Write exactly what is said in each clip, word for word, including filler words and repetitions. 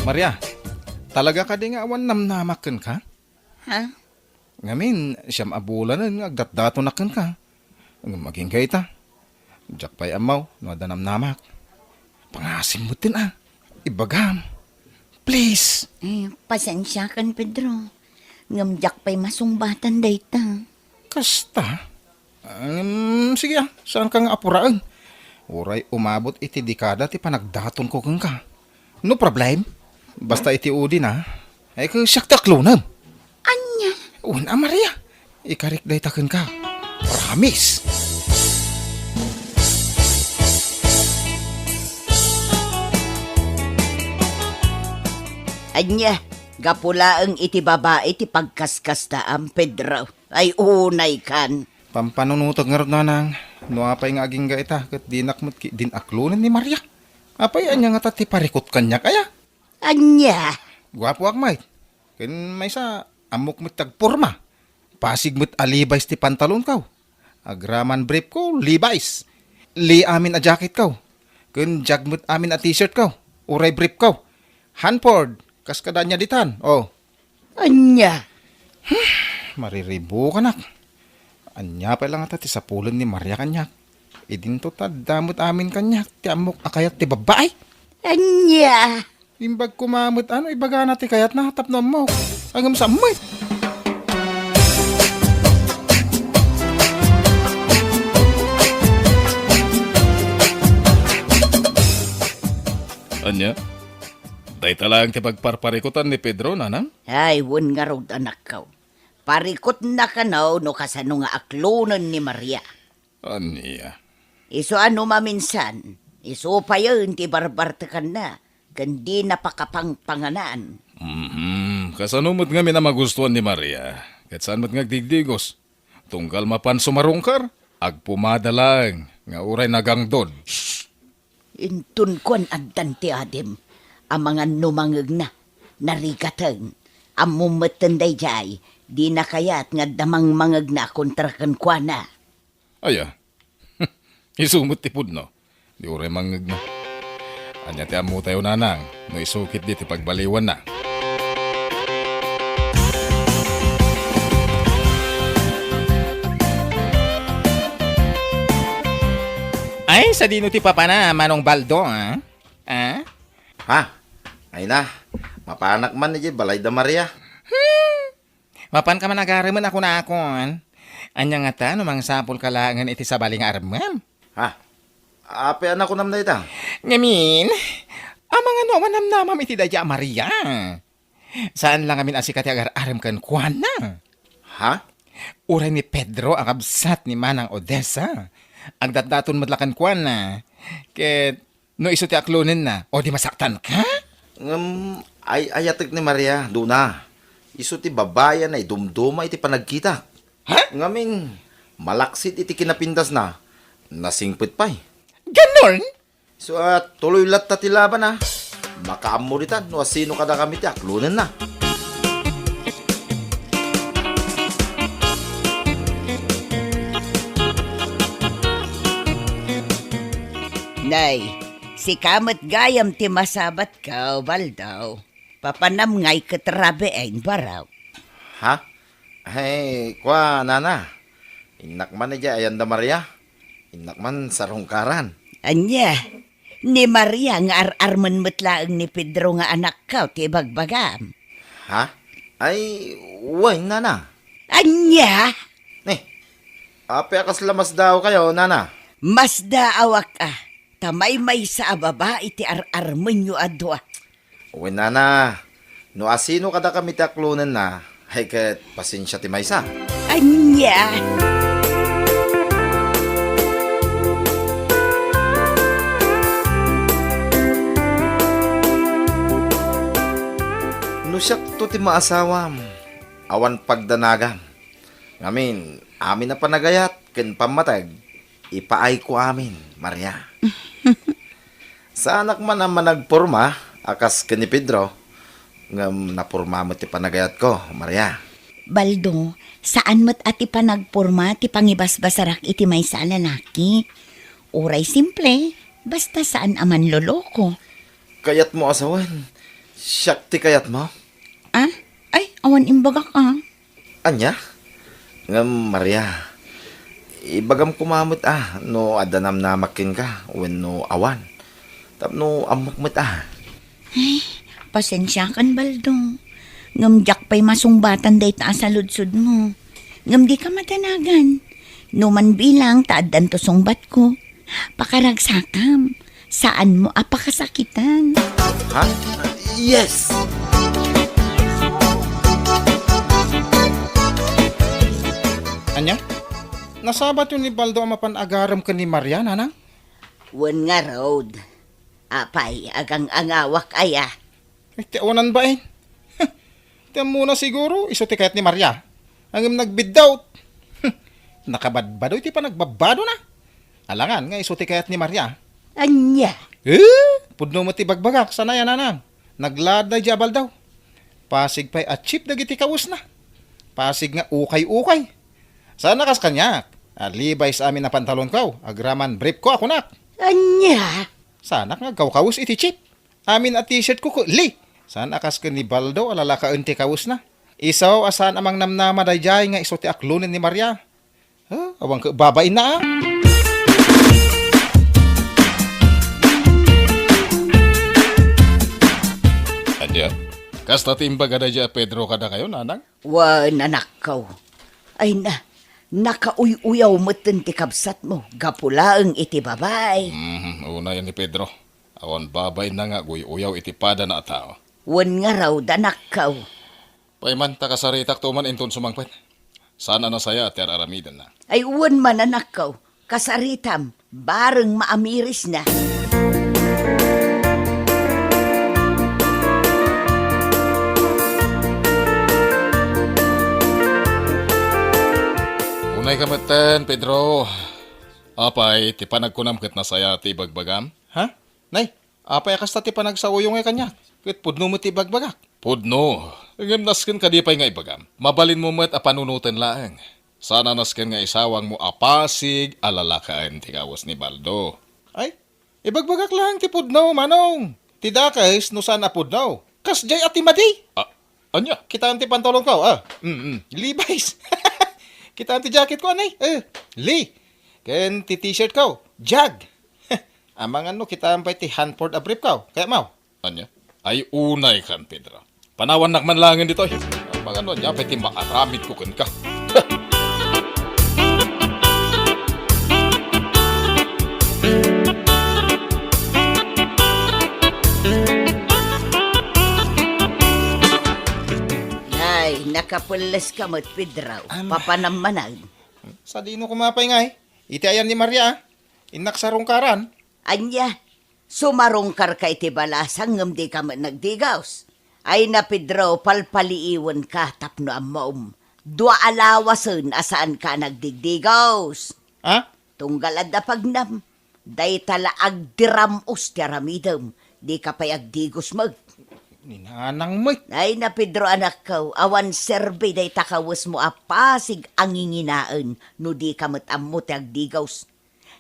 Maria, talaga kadi nga awan namnamak kenka? Ha? Ngamin, siam a bulanen nga agdatdatonak kenka. Ngem agingga ita. Diak pay ammo no adda namnamak. Pangasim metten a. Ibagam. Please. Eh, pasensiakan, Pedro. Ngem diak pay masungbatan dayta. Kasta? Em, sige a, saanka nga apuraen. Uray umabot iti dekada ti panagdatonko kenka. No problem. Basta iti udi na, ay, siak ti aklonem. Ania? Wen a, Maria. Ikarik dayta kenka. Promise. Ania, gapu laeng iti babai ti pagkaskastaam, Pedro. Ay, unaykan. Pampanunotek ngarud, nanang, no apay nga agingga ita, ket dinak met ki-, din aklonen ni Maria. Apay, ania ngata ti parikut kaniak, aya? Ania? Guapoak met. Ken maysa, ammok met ti agporma. Pasig met a Levi's ti pantalonko. Agraman briefko, Levi's. Lee amin a jacketko. Ken jag met amin a t-shirtko. Uray briefko. Hanford, kas kada ania ditan. Oh. Ania? Mariribukanak. Ania pay la ngata ti sapulen ni Maria kaniak? Idinto ta adda met amin kaniak ti ammok a kayat ti babbai. Ania? Imbag koma met ano ibagana ti kayatna tapno ammok. Ngem saan met? Ania? Dayta laeng ti pagparparikutan ni Pedro, nanang? Ay, wen ngarud, anakko. Parikutna kano no kasano nga aklonen ni Maria. Ania? Isu a no maminsan, isu payen ti barbartekanna, ken dina pakapangpanganan. Mhm. Kasano met ngamin a magustuan ni Maria? Ket saan met nga agdigdigos? Tunggal mapan sumarungkar, agpumada laeng nga uray nagangdod. Inton kuan addan ti adim, amangan no mangngegna, narigaten. Ammom metten daydiay, dina kayat nga adda mangmangngegna kontra kenkuana. Aya, isu met ti pudno. Di uray mangngegna. Ania ti ammotayo, nanang, no isu ketdi ti pagbaliwanna? Ay, sadino ti papana, Manong Baldo, ah? Ah? Ha? Ay na, mapanak man idiay balay da Maria. Hmm. Mapanka man agaremen a kunakon. Ania ngata no mangsapulka laengen iti sabali nga aremmem? Ha? Apay a nakunam dayta? Ngamin, amangan no awan namnamam iti daydiay a Maria. Saan la ngamin a sika ti agar-arem kenkuana. Ha? Uray ni Pedro a kabsat ni Manang Odessa. Agdatdaton met la kenkuana. Ket no isu ti aklonenna, o di masaktanka? Ngem ay-ayatek ni Maria, Dona. Isu ti babai a naidumduma iti panagkitak. Ha? Ngamin, malaksid iti kinapindasna, nasingpet pay. Ganon? So, ah, tuloy latta ti laban, ah. Makaammo ditan no asino kadakami ti aklonenna. Nay, sika met gayam ti masabatko, Baldo. Papanam ngay ket rabiin, barok. Ha? Ay, kua, nana. Innak man idiay ayan da Maria. Innak man sarungkaran. Ania? Ni Maria nga ar-armen met laeng ni Pedro nga anakko ti ibagbagam. Ha? Ay, wen, nana. Ania? Eh, apay a kasla masdaawkayo, nana? Masdaawak a, ta maymaysa a babai ti ar-armenyo a dua. Wen, nana, no asino kadakami ti aklonenna, ay ket pasensia ti maysa. Ania? No siakto ti maasawam, awan pagdanagam. Ngamin, amin a panagayat ken pammateg, ipaayko amin, Maria. Saanak man a managporma a kas ken ni Pedro, ngem naporma met ti panagayatko, Maria. Baldo, saan met a ti panagporma ti pangibasbasarak iti maysa a lalaki. Uray simple, basta saan a manloloko. Kayatmo a sawen, Siak ti kayatmo? Ah? Ay, awan imbagak, ah. Ania? Ngem, Maria, ibagam koma met, ah, no adda namnamak kenka wenno awan. Tapno ammok met, ah. Ay, pasensiakan, Baldo. Ngem diak pay masungbatan dayta a saludsodmo. Ngem dika madanagan. No man bilang ta addanto sungbatko, pakaragsakam. Saanmo a pakasakitan. Ha? Yes! Ania? Nasabatyo ni Baldo a mapan agarem ken ni Maria, nanang? Wen ngarud. Apay, agang-angawak aya? Ay, ti awanan bain. Ti ammona siguro, isu ti kayat ni Maria. Ngem nagbiddut. Nakabadbadoy ti panagbabbadona. Alangan nga isu ti kayat ni Maria. Ania? Eh, pudno met ti bagbagak, saan aya, nanang? Naglaad daydi a Baldo. Pasig pay a cheap dagiti kawesna. Pasig nga ukay-ukay. Saan a kas kaniak. A Levi's amin a pantalonko, agraman briefko a kunak. Ania? Saanak nga agkawkawes iti cheap. Amin a t-shirtko ket Lee. Saan a kas ken ni Baldo a lalakaen ti kawesna. Isu a saan a mangnamnama daydiay nga isu ti aklonen ni Maria. Ah, awan ket babainna, ah. Ania? Kasta ti imbaga daydiay a Pedro kadakayo, nanang? Wen, anakko. Ay na, nakauy-uyaw metten ti kabsatmo gapu laeng iti babai. Mhm, unay ni Pedro. Awan babainna nga aguy-uyaw iti padana a tao. Wen ngarud, anakko. Pay man ta kasaritakto man inton sumangpet. Saan a nasayaat ti ar-aramidenna. Ay wen man, anakko. Kasaritam, bareng maamirisna. Unayka metten, Pedro. Apay, ti panagkunam ket nasayaat ti ibagbagam? Ha? Nay, apay a kasta ti panagsaoyo ngay kaniak? Ket pudno met ti ibagbagak. Pudno. Ngem nasken kadi pay nga ibagam. Mabalinmo met a panunoten laeng. Saan a nasken nga isawangmo a pasig a lalakaen ti kawes ni Baldo. Ay, ibagbagak laeng ti pudno, Manong. Ti dakes no saan a pudno. Kasdiay a ti madi. Ah, ania? Kitaem ti pantalonko, ah. Mm, mm. Levi's. Kitaem ti jacketko, anay. Eh, Lee. Ken ti t-shirtko, Jag. Amangan no kitaem pay ti Hanford a briefko. Kayatmo? Ania? Ay, unaykan, Pedro. Panawannak man laengen ditoy. Amangan no ania pay ti maaramidko kenka. Ay, nakapelles ka met, Pedro. Am. Papanam manen. Sadino koma pay ngay? Iti ayan ni Maria, ah. Innak sarungkaran. Ania? Sumarungkarka iti balasang ngem dika met nagdigaws. Ay na, Pedro, palpaliiwenka tapno ammom. Dua a lawasen a saanka a nagdigdigaws. Ha? Tunggal adda pagnam, dayta la agdiram-os ti aramidem, dika pay agdigos met. Ni nanang met. Ay na, Pedro, anakko, awan serbi dayta kawesmo a pasig a nginginaen no dika met ammo ti agdigaws.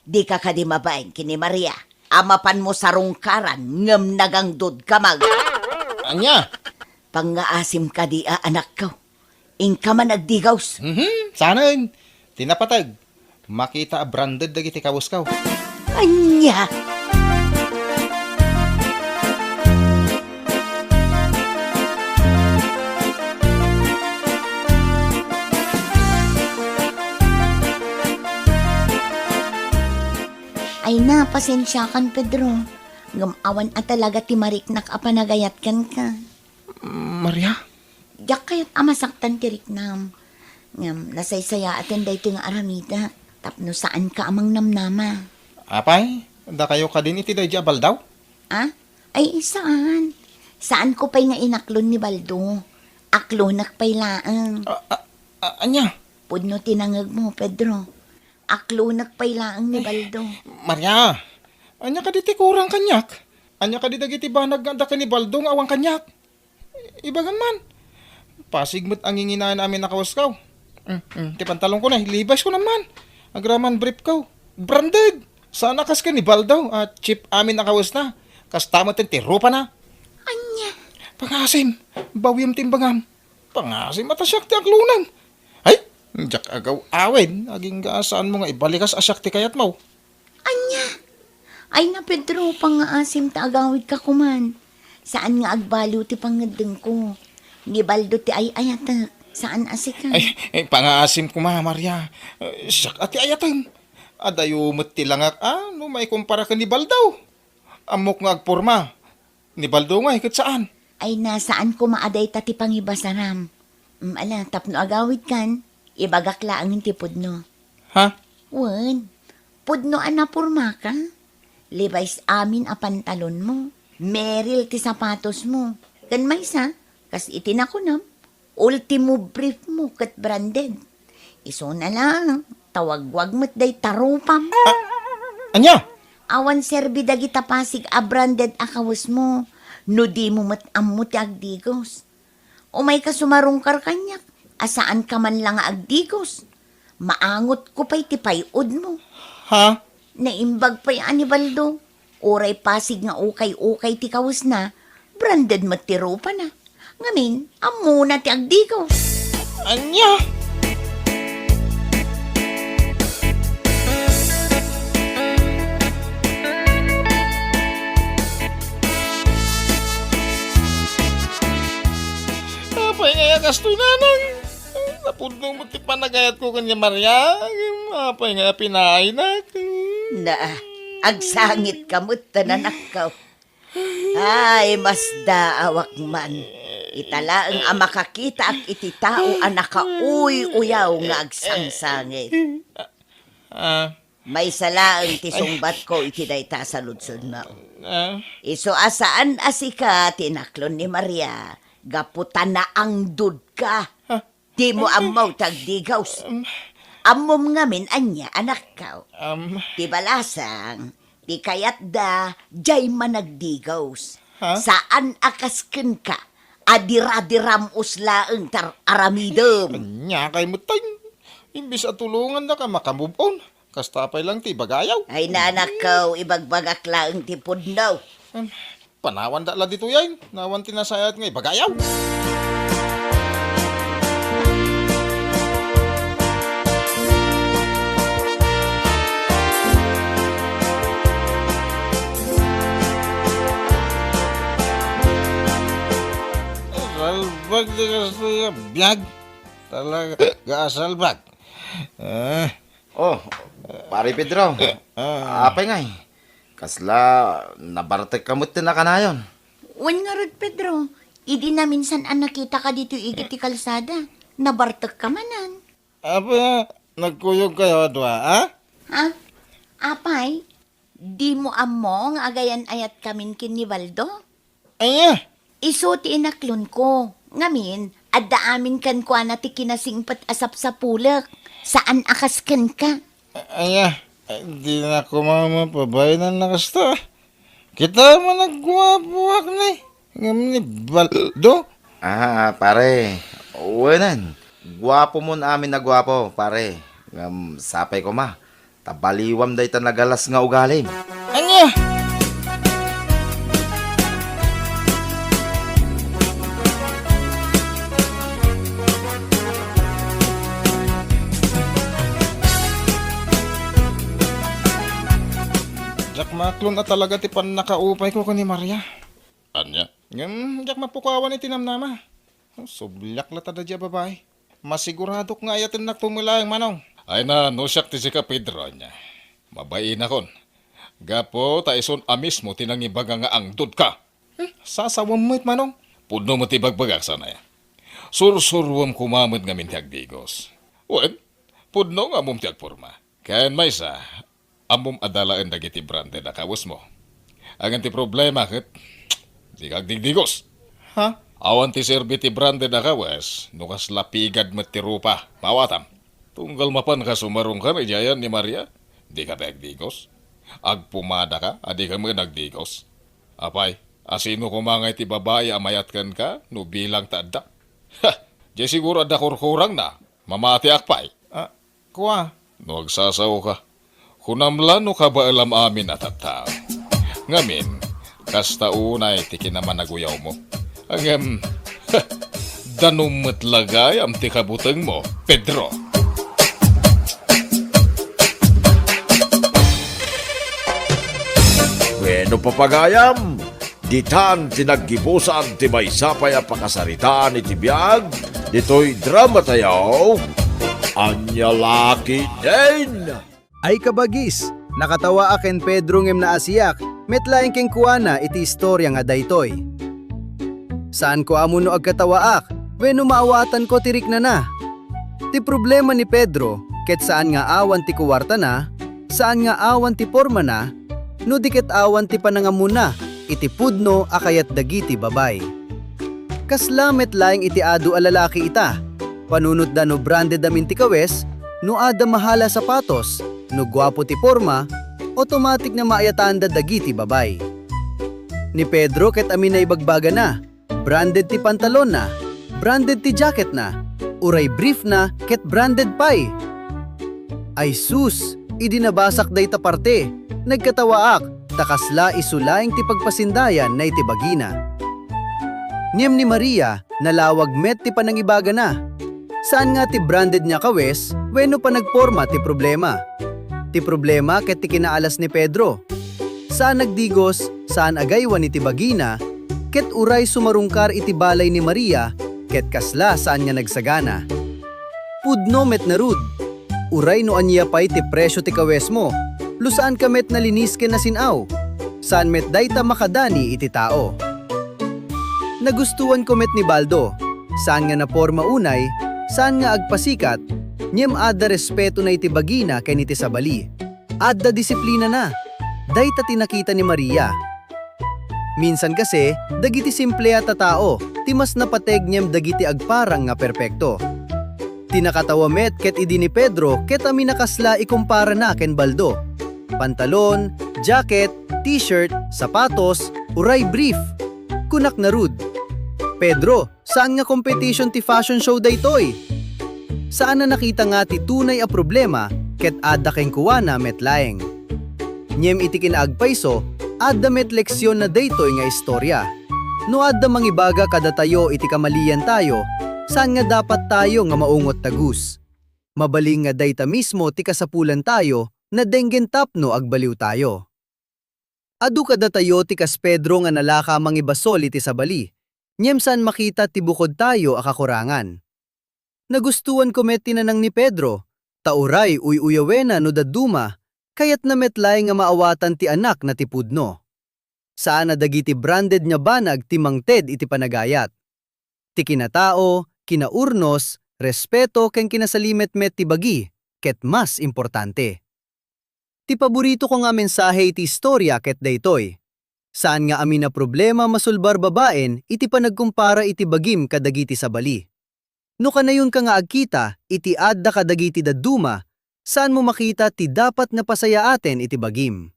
Dika kadi mabain ken ni Maria a mapanmo sarungkaran ngem nagangdodka met. Ania? Pangngaasim kadi a anakko. Inka man agdigaws. Mhm, saanen. Ti napateg, makita a branded dagiti kawesko. Ania? Ay na, pasensiakan, Pedro. Ngem awan a talaga ti mariknak a panagayat kenka. Maria? Diak kayat a masaktan ti riknam. Ngem nasaysayaaten daytoy nga aramidek tapno saanka a mangnamnama. Apay, dakayo kadin iti daydi a Baldo? Ah? Ay, saan. Saanko pay nga inaklon ni Baldo. Aklonek pay laeng. A, a, a, ania? Pudno ti nangegmo, Pedro. Aklonek pay laeng ni Baldo. Maria, ania kadi ti kurang kaniak? Ania kadi dagiti banag nga adda ken ni Baldo nga awan kaniak? Ibagam man. Pasig met a nginginaen amin a kawesko. Mm, mm, ti pantalonko na, Levi's ko naman. Agraman briefko. Branded. Saan a kas ken ni Baldo, a cheap amin a kawesna. Kasta met ti rupana. Ania? Pangasim, bawiem ti imbagam. Pangasim a ta siak ti aklonam. Ay, diak agaw-awen, agingga a saanmo nga ibalikas a siak ti kayatmo. Ania? Ay na, Pedro, pangaasim ta agawidka koman. Saan nga agbaliw ti pangngeddengko. Ni Baldo ti ay-ayatek, saan a sika. Ay, ay, pangaasim koma, Maria. Eh, siak a ti ayatem. Adayo met ti langak a no maikumpara ken ni Baldo. Ammok nga agporma. Ni Baldo ngay ket saan. Ay na, saan koma a dayta ti pangibasaram. Mm, ala, tapno agawidkan, ibagak laengen ti pudno. Ha? Wen, pudno a napormaka. Levi's amin a pantalonmo. Merrell ti sapatosmo. Ken maysa, kas iti nakunam, Ultimo briefmo ket branded. Isuna laeng, tawagwag met dayta rupam. Ah, ania? Awan serbi dagita pasig a branded a kawesmo no dimo met ammo ti agdigos. Umayka sumarungkar kaniak a saanka man la nga agdigos. Maangotko pay ti pay-odmo. Ha? Naimbag pay a ni Baldo. Uray pasig nga ukay-ukay ti kawesna, branded met ti rupana. Ngamin, ammona ti agdigos. Ania? Apay nga kastoy, nanang? Napudno met ti panagayatko ken ni Maria. Apay nga pinaaynak? Na, agsangitka met, anakko. Ay, masdaawak man. Ita laeng a makakitaak iti tao a nakauy-uyaw nga agsangsangit. Ah. Maysa laeng ti sungbatko iti dayta a saludsodmo. Ah. Isu a saan a sika ti inaklon ni Maria, gapu ta naangdodka. Ah. Dimo ammo ti agdigos. Um, Ammom ngamin ania, anakko? Um, Ti balasang, ti kayatda, diay managdigos. Ha? Saan a kas kenka, a diradiram-os laeng ti aramidem. Ania kay met tay? Imbes a tulongandaka, makamove on. Kasta pay lang ti ibagayo. Ay, nanakko, ibagbagak laeng ti pudno. Um, Panawanda la ditoy ay, nawan ti nasayaat nga ibagayo. Salbag ti kastoy a biag. Talaga a salbag. Ah. Oh, Pare Pedro. Ah. Apay ngay? Kasla nabartekka met ti nakanayon? Wen ngarud, Pedro, idi naminsan a nakitaka ditoy igid ti kalsada, nabartekka manen. Apay, nagkuyogkayo a dua, a? Ha? Apay, dimo ammo nga agayan-ayatkamin ken ni Baldo? Ania? Isu ti inaklonko. Ngamin, adda amin kenkuana ti kinasingpet a sapsapulek. Saan a kas kenka. Ania? Dina koma mapabainanna kasta. Kita man a guapoak ni. Ngem ni Baldo? Ah, pare. Wenen. Guapomon amin a guapo, pare. Ngem sapay koma. Ta baliwam dayta nagalas nga ugalim. Ania? Diak maaklon a talaga ti pannakaupayko ken ni Maria. Ania? Ngem diak mapukawan iti namnama. Subliak la ta daydiay a babai. Masiguradok nga ayatennakto met laeng, Manong. Ay na, no siak ti sika, Pedro, ania, mabainakon. Gapu ta isun a mismo ti nangibaga nga angdodka. Hmm, sasawem met, Manong. Pudno met ti ibagbagak, saan aya? Sursuruem koma met ngamin ti agdigos. Wen, pudno nga ammom ti agporma. Ken maysa, ammom a dalaen dagiti branded a kawesmo. Ngem ti problema ket, dika agdigdigos. Ha? Awan ti serbi ti branded a kawes no kasla pigad met ti rupa. Maawatam. Tunggal mapanka sumarungkar idiay ayan ni Maria, dika pay agdigos. Agpumadaka a dika met agdigos. Apay, asino koma ngay ti babai a mayat kenka no bilang ta adda? Ha! Diay siguro adda kurkurangna. Mamatiak pay. Ah, kua? No agsasaoka, kunam la no kabaelam amin a tattao. Ngamin, kasta unay ti kinamanaguyawmo. Ngem, danum met la gayam ti kabutengmo, Pedro. Wenno, papagayam, ditan ti naggibusan ti maysa pay a pakasaritaan iti biag ditoy dramatayo. Ania la ketdin? Ay kabagis, nakatawaak ken Pedro ngem naasiak met laeng kenkuana iti istorya nga daytoy. Saanko a ammo no agkatawaak wenno maawatanko ti riknana. Ti problema ni Pedro ket saan nga awan ti kuwartana, saan nga awan ti pormana, no di ket awan ti panangammona iti pudno a kayat dagiti babay. Kasla met laeng iti adu a lalaki ita. Panunotda no branded amin ti kawes, no adda mahal a sapatos, no guapo ti porma, automatic nga maayatanda dagiti babay. Ni Pedro ket amin a ibagbagana, branded ti pantalonna, branded ti jacketna, uray briefna ket branded pay. Ay sus, idi nabasak dayta parte, nagkatawaak, ta kasla isu laeng ti pagpasindayan na iti bagina. Ngem ni Maria, nalawag met ti panangibagana. Saan nga ti branded nga kawes wenno panagporma ti problema. Ti problema ket ti kinaalas ni Pedro. Saan nagdigos, saan agaywan iti bagina, ket uray sumarungkar iti balay ni Maria, ket kasla saan nga nagsagana. Pudno met ngarud. Uray no ania pay ti presio ti kawesmo, no saanka met nalinis ken nasin-aw, saan met dayta makadani iti tao. Nagustuanko met ni Baldo. Saan nga naporma unay, saan nga agpasikat, ngem adda respetona iti bagina ken iti sabali. Adda disiplinana. Dayta ti nakita ni Maria. Minsan kasi, dagiti simple a tatao ti mas napateg ngem dagiti agparang nga perpekto. Ti nakatawa met ket idi ni Pedro ket amin a kasla ikumparana ken Baldo. Pantalon, jacket, t-shirt, sapatos, uray brief. Kunak ngarud, "Pedro, saan nga competition ti fashion show daytoy?" Saan a nakita nga ti tunay a problema ket adda kenkuana met laeng. Ngem iti kinaagpayso, adda met leksionna daytoy nga istorya. No adda mangibaga kadatayo iti kamaliantayo, saan nga dapat tayo nga maungot ta gus? Mabalin nga dayta mismo ti kasapulantayo nga denggen tapno agbaliwtayo. Adu kadatayo ti kas Pedro nga nalaka mangibasol iti sabali, ngem saan makita ti bukodtayo a kakurangan. Nagustuanko met ti nanang ni Pedro, ta uray uy-uyawena no dadduma, kayatna met laeng nga maawatan ti anakna ti pudno. Saan a dagiti branded nga banag ti mangted iti panagayat. Ti kinatao, kinaurnos, respeto, ken kinasalimetmet ti bagi, ket mas importante. Ti paboritoko nga mensahe iti istorya ket daytoy: saan nga amin a problema masulbar babaen iti panagkumpara iti bagim kadagiti sabali. No kanayonka nga agkita iti adda kadagiti dadduma, saanmo makita ti dapat nga pasayaaten iti bagim.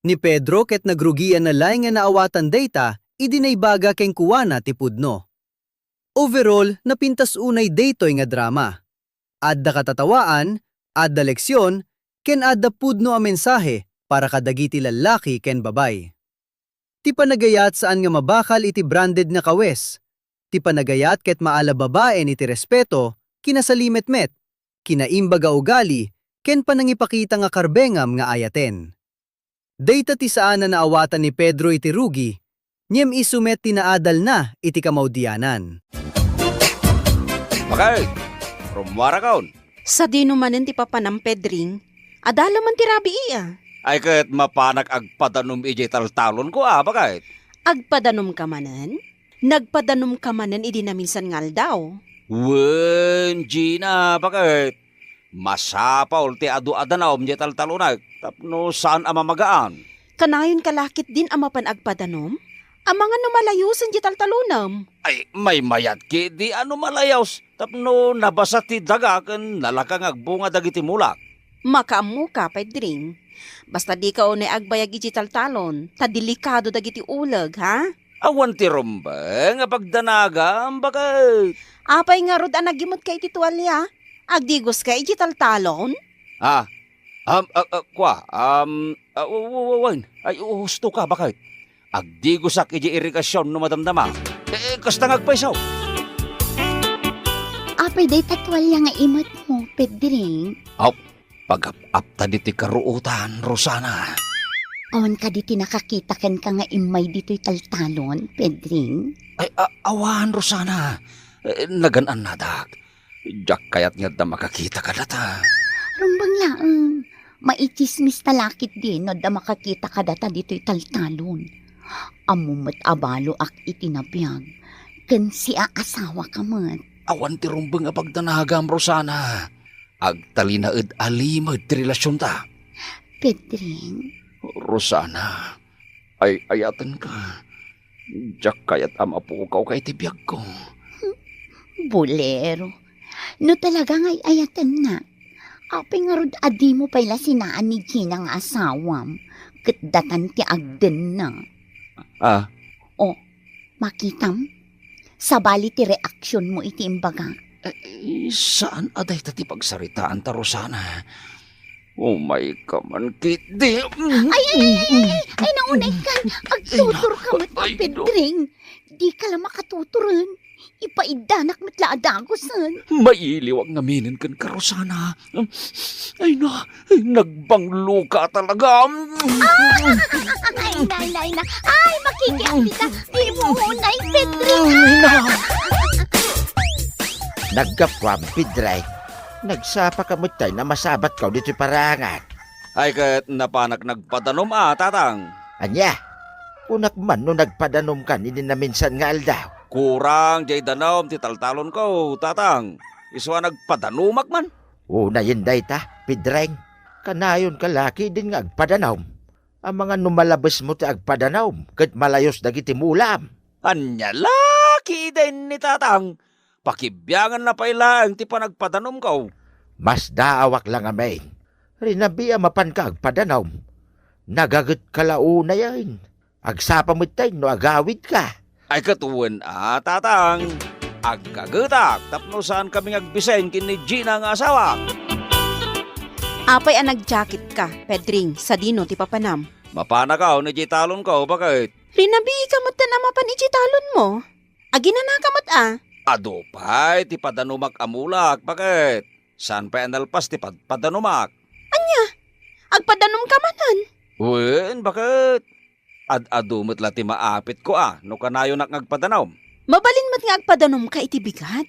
Ni Pedro ket nagrugianna laeng nga naawatan dayta idi naibaga kenkuana ti pudno. Overall, napintas unay daytoy nga drama. Adda katatawaan, adda leksion, ken adda pudno a mensahe para kadagiti lallaki ken babay. Ti panagayat saan nga mabakal iti branded nga kawes. Ti panagayat ket maala babaen iti respeto, kinasalimetmet, kinaimbag a ugali, ken panangipakita nga karbengam nga ayaten. Dayta ti saan a naawatan ni Pedro iti rugi, ngem isu met ti naadalna iti kamaudianan. Bakit? Rummuarakon. Sadino manen ti papanam, Pedring? Adda la man ti rabii, a. Ay ket mapanak agpadanom idiay taltalonko, a, bakit? Agpadanomka manen? Nagpadanomka manen idi naminsan nga aldaw? Wen, Gina, bakit? Masapul ti adu a danum diay taltalonek tapno saan a mamagaan. Kanayonka la ketdin a mapan agpadanom? Amangan no malayosen diay taltalonem? Ay, maymayat ketdi a no malayos tapno nabasa ti daga ken nalaka nga agbunga dagiti mulak. Makaammoka, Pedring. Basta dika unay agbayag idiay taltalon, ta delikado dagiti uleg, ha? Awan ti rumbeng a pagdanagam, bakit? Apay ngarud a nagimetka iti tualia? Agdigoska idiay taltalon? Ah, um, ah, ah, kua, um, ah, wa-, wa-, wa-, wen. Ay, u-, husto ka, bakit? Agdigosak idiay irigasion no madamdama. Eh, kasta nga agpayso. Apay dayta tualya nga imetmo, Pedring? Aw, pagap-apta ditoy karuotan, Rosana. Awan kadi ti nakakita kenka nga immay ditoy taltalon, Pedring? Ay, a-, awan, Rosana. Eh, nagan-annadak. Diak kayat nga adda makakita kadata. Rumbeng laeng. Maitsismis ta la ketdi no adda makakita kadata ditoy taltalon. Ammom met a baloak iti nabiag, ken siaasawaka met. Awan ti rumbeng a pagdanagam, Rosana. Agtalinaed a limed ti relasionta. Pedring. Rosana, ay-ayatenka. Diak kayat a mapukawka iti biagko. Bolero. No talaga nga ay-ayatenna, apay ngarud a dimo pay la sinaan ni Gina nga asawam, ket datan ti agdenna? Ah. O, makitam? Sabali ti reaksionmo iti imbagak. Eh, saan a dayta ti pagsaritaanta, Rosana. Umayka man ketdi. Ay, ay, ay, ay, ay, ay, naunay kan. Agtuturka met, Ay, no. Pedring. Dika la makatuturen. Ipaiddanak met la a dagusen. Mailiwak ngamin kenka, Rosana. Ay na, ay, nagbangloka talaga. Ay, nay, nay, nay. Ay, makikiapita. Di mo unay, Pedring. Ay na. Naggapuam, Pedring. Nagsapaka met tay a masabatko ditoy parangan. Ay, ket napanak nagpadanom a, Tatang. Ania? Kunak man no nagpadanumkan idi naminsan nga aldaw. Kurang jay danum ti taltalonko, Tatang. Isu a nagpadanumak man. Unayen dayta, Pedring. Kanayonka la ketdin nga agpadanum. Amangan no malabesmo ti agpadanum ket malayos dagiti mulam. Ania la ketdin ni Tatang? Pakibianganna pay laeng ti panagpadanumko. Masdaawak la ngamin. Rinabiam a mapanka agpadanum. Nagagetka la unayen. Agsapa met tay no agawidka. Ay, ket wen a, Tatang. Aggagetak tapno saankami nga agbisin ken ni Gina nga asawak. Apay a nagjaketka, Pedring, sadino ti papanam? Mapanakaw idiay talonko, baket. Rinabiika metten a mapan idiay talonmo? Aginanaka met a? Adu pay ti padanumak a mulak, baket. Saan pay a nalpas ti padpadanumak. Ania? Agpadanumka manen? Wen, baket. Ad-adu met la ti maapitko a no kanayonak nga agpadanum. Mabalin met nga agpadanumka iti bigat?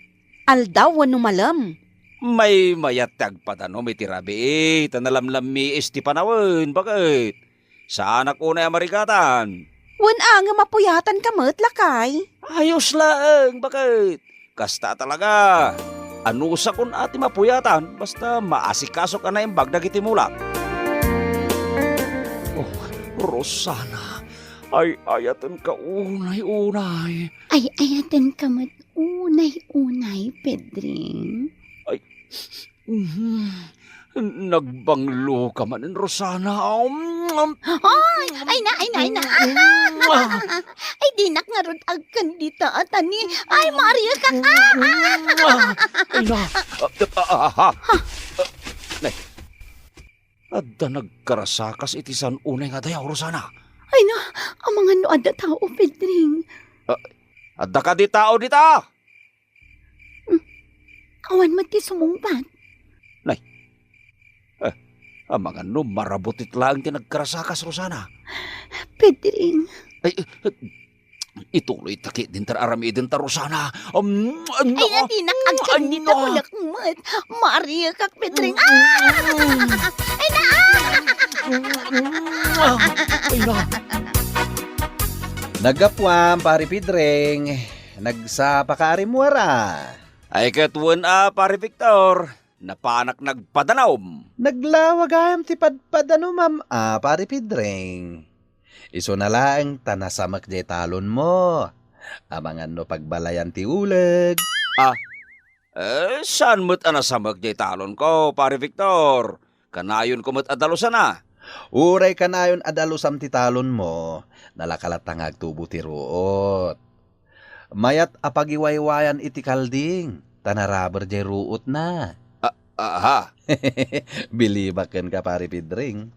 Aldaw wenno malem? Maymayat ti agpadanum iti rabii, ta nalamlammiis ti panawen, baket. Saanak unay a marigatan. Wen a, ngem mapuyatanka met, lakay. Ayos laeng, baket. Kasta talaga. Anusakon a ti mapuyatan, basta maasikasok a naimbag dagiti mulak. Oh, Rosana, ay-ayatenka unay-unay. Ay-ayatenka met unay-unay, Pedring. Ay, mhm. Nagbangloka manen, Rosana. Um, um, Ay, ay na, ay na, ay na. Mm. Ay, dinak ngarud agkan dita, Atani. Ay, Maria ka. Mm. Ay, na. Ah, ah, ah, ah. Nay, adda nagkarasakas iti saan unay nga dayaw, Rosana. Ay na, amangan no adda tao, Pedring. Ah, adda kadi tao dita? Hmm. Awan met ti sumungbat. Nay. Eh, amangan no marabutit laeng ti nagkarasakas, Rosana. Pedring. Ay, eh, ituloy ta ketdin ta aramiden ta, Rosana. Um, Ay, na, dinak agkan dita, no. Kunak met. Maria kak, Pedring. Ah! Ay, na, ah! Ay, na. Naggapuam, Pari Pedring. Nagsapaka a rimmuar a. Ay, ket wen a, Pari Victor, napanak nagpadanum. Naglawa gayam ti padpadanumam a, Pari Pedring. Isuna laeng ta nasamek jay talonmo. Amangan no pagbalayan ti uleg. Ah, eh, saan met a nasamek jay talonko, Pari Victor? Kanayonko met a dalusan a. Uray kanayon a dalusam ti talonmo, nalaka latta nga agtubo ti ruot. Mayat a pagiwaywayan iti kalding, ta naraber jay ruotna. A-, aha. Bilibak kenka, Pari Pedring.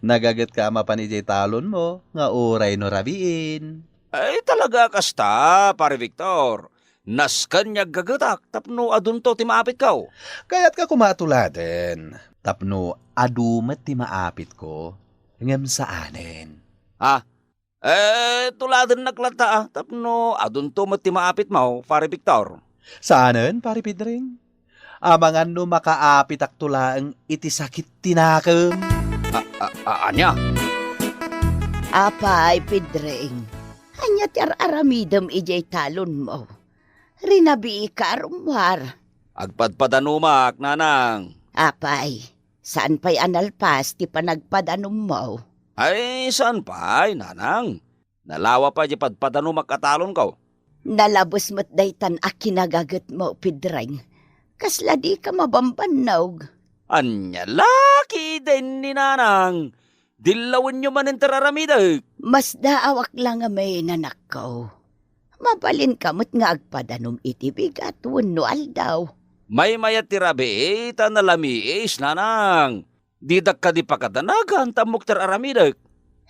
Nagagetka a mapan idiay talonmo nga uray no rabiin. Ay, talaga kasta, Pare Victor. Nasken nga aggagetak tapno adunto ti maapitko. Kayatka koma a tuladen tapno adu met ti maapitko, ngem saanen. Ha? Eh, tuladennak latta, a, tapno adunto met ti maapitmo, Pare Victor. Saanen, Pare Pedring. Amangan no makaapitakto laeng iti sakit ti nakem. A, a, a, ania? Apay, Pedring, ania ti ar-aramidem idiay talonmo? Rinabiika a rummuar. Agpadpadanumak, nanang. Apay, saan pay a nalpas ti panagpadanummo? Ay, saan pay, nanang. Nalawa pay ti padpadanumak a talonko. Nalabes met daytan a kinagagetmo, Pedring. Kasla dika mabambannog. Ania la ketdin ni nanang? Dillawenyo manen ti ar-aramidek. Masdaawak la ngamin, anakko. Mabalinka met nga agpadanom iti bigat wenno aldaw. Maymayat ti rabii ta nalamiis, nanang. Didak kadi pakadanagan ta ammok ti ar-aramidek.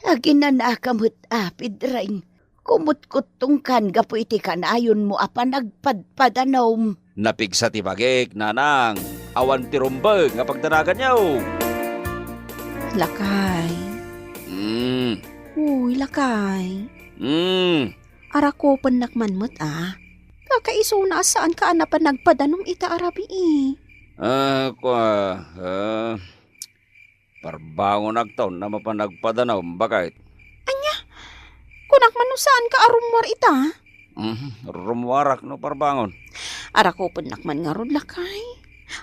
Aginanaka met a, Pedring. Kumutkuttongkan gapu iti kanayonmo a panagpadpadanom. Napigsa ti bagik, nanang. Awan ti rumbeng a pagdanaganyo. Lakay. Mm. Uy, lakay. Mm. Arakupennak man met a. Kakaisuna a saanka a napan nagpadanom ita a rabii. Ah, kua, ah, parbangonakto no mapan nagpadanom, baket. Ania? Kunak man no saanka a rummuar ita? Mhm, rummuarak no parbangon. Arakupennak man ngarud, lakay.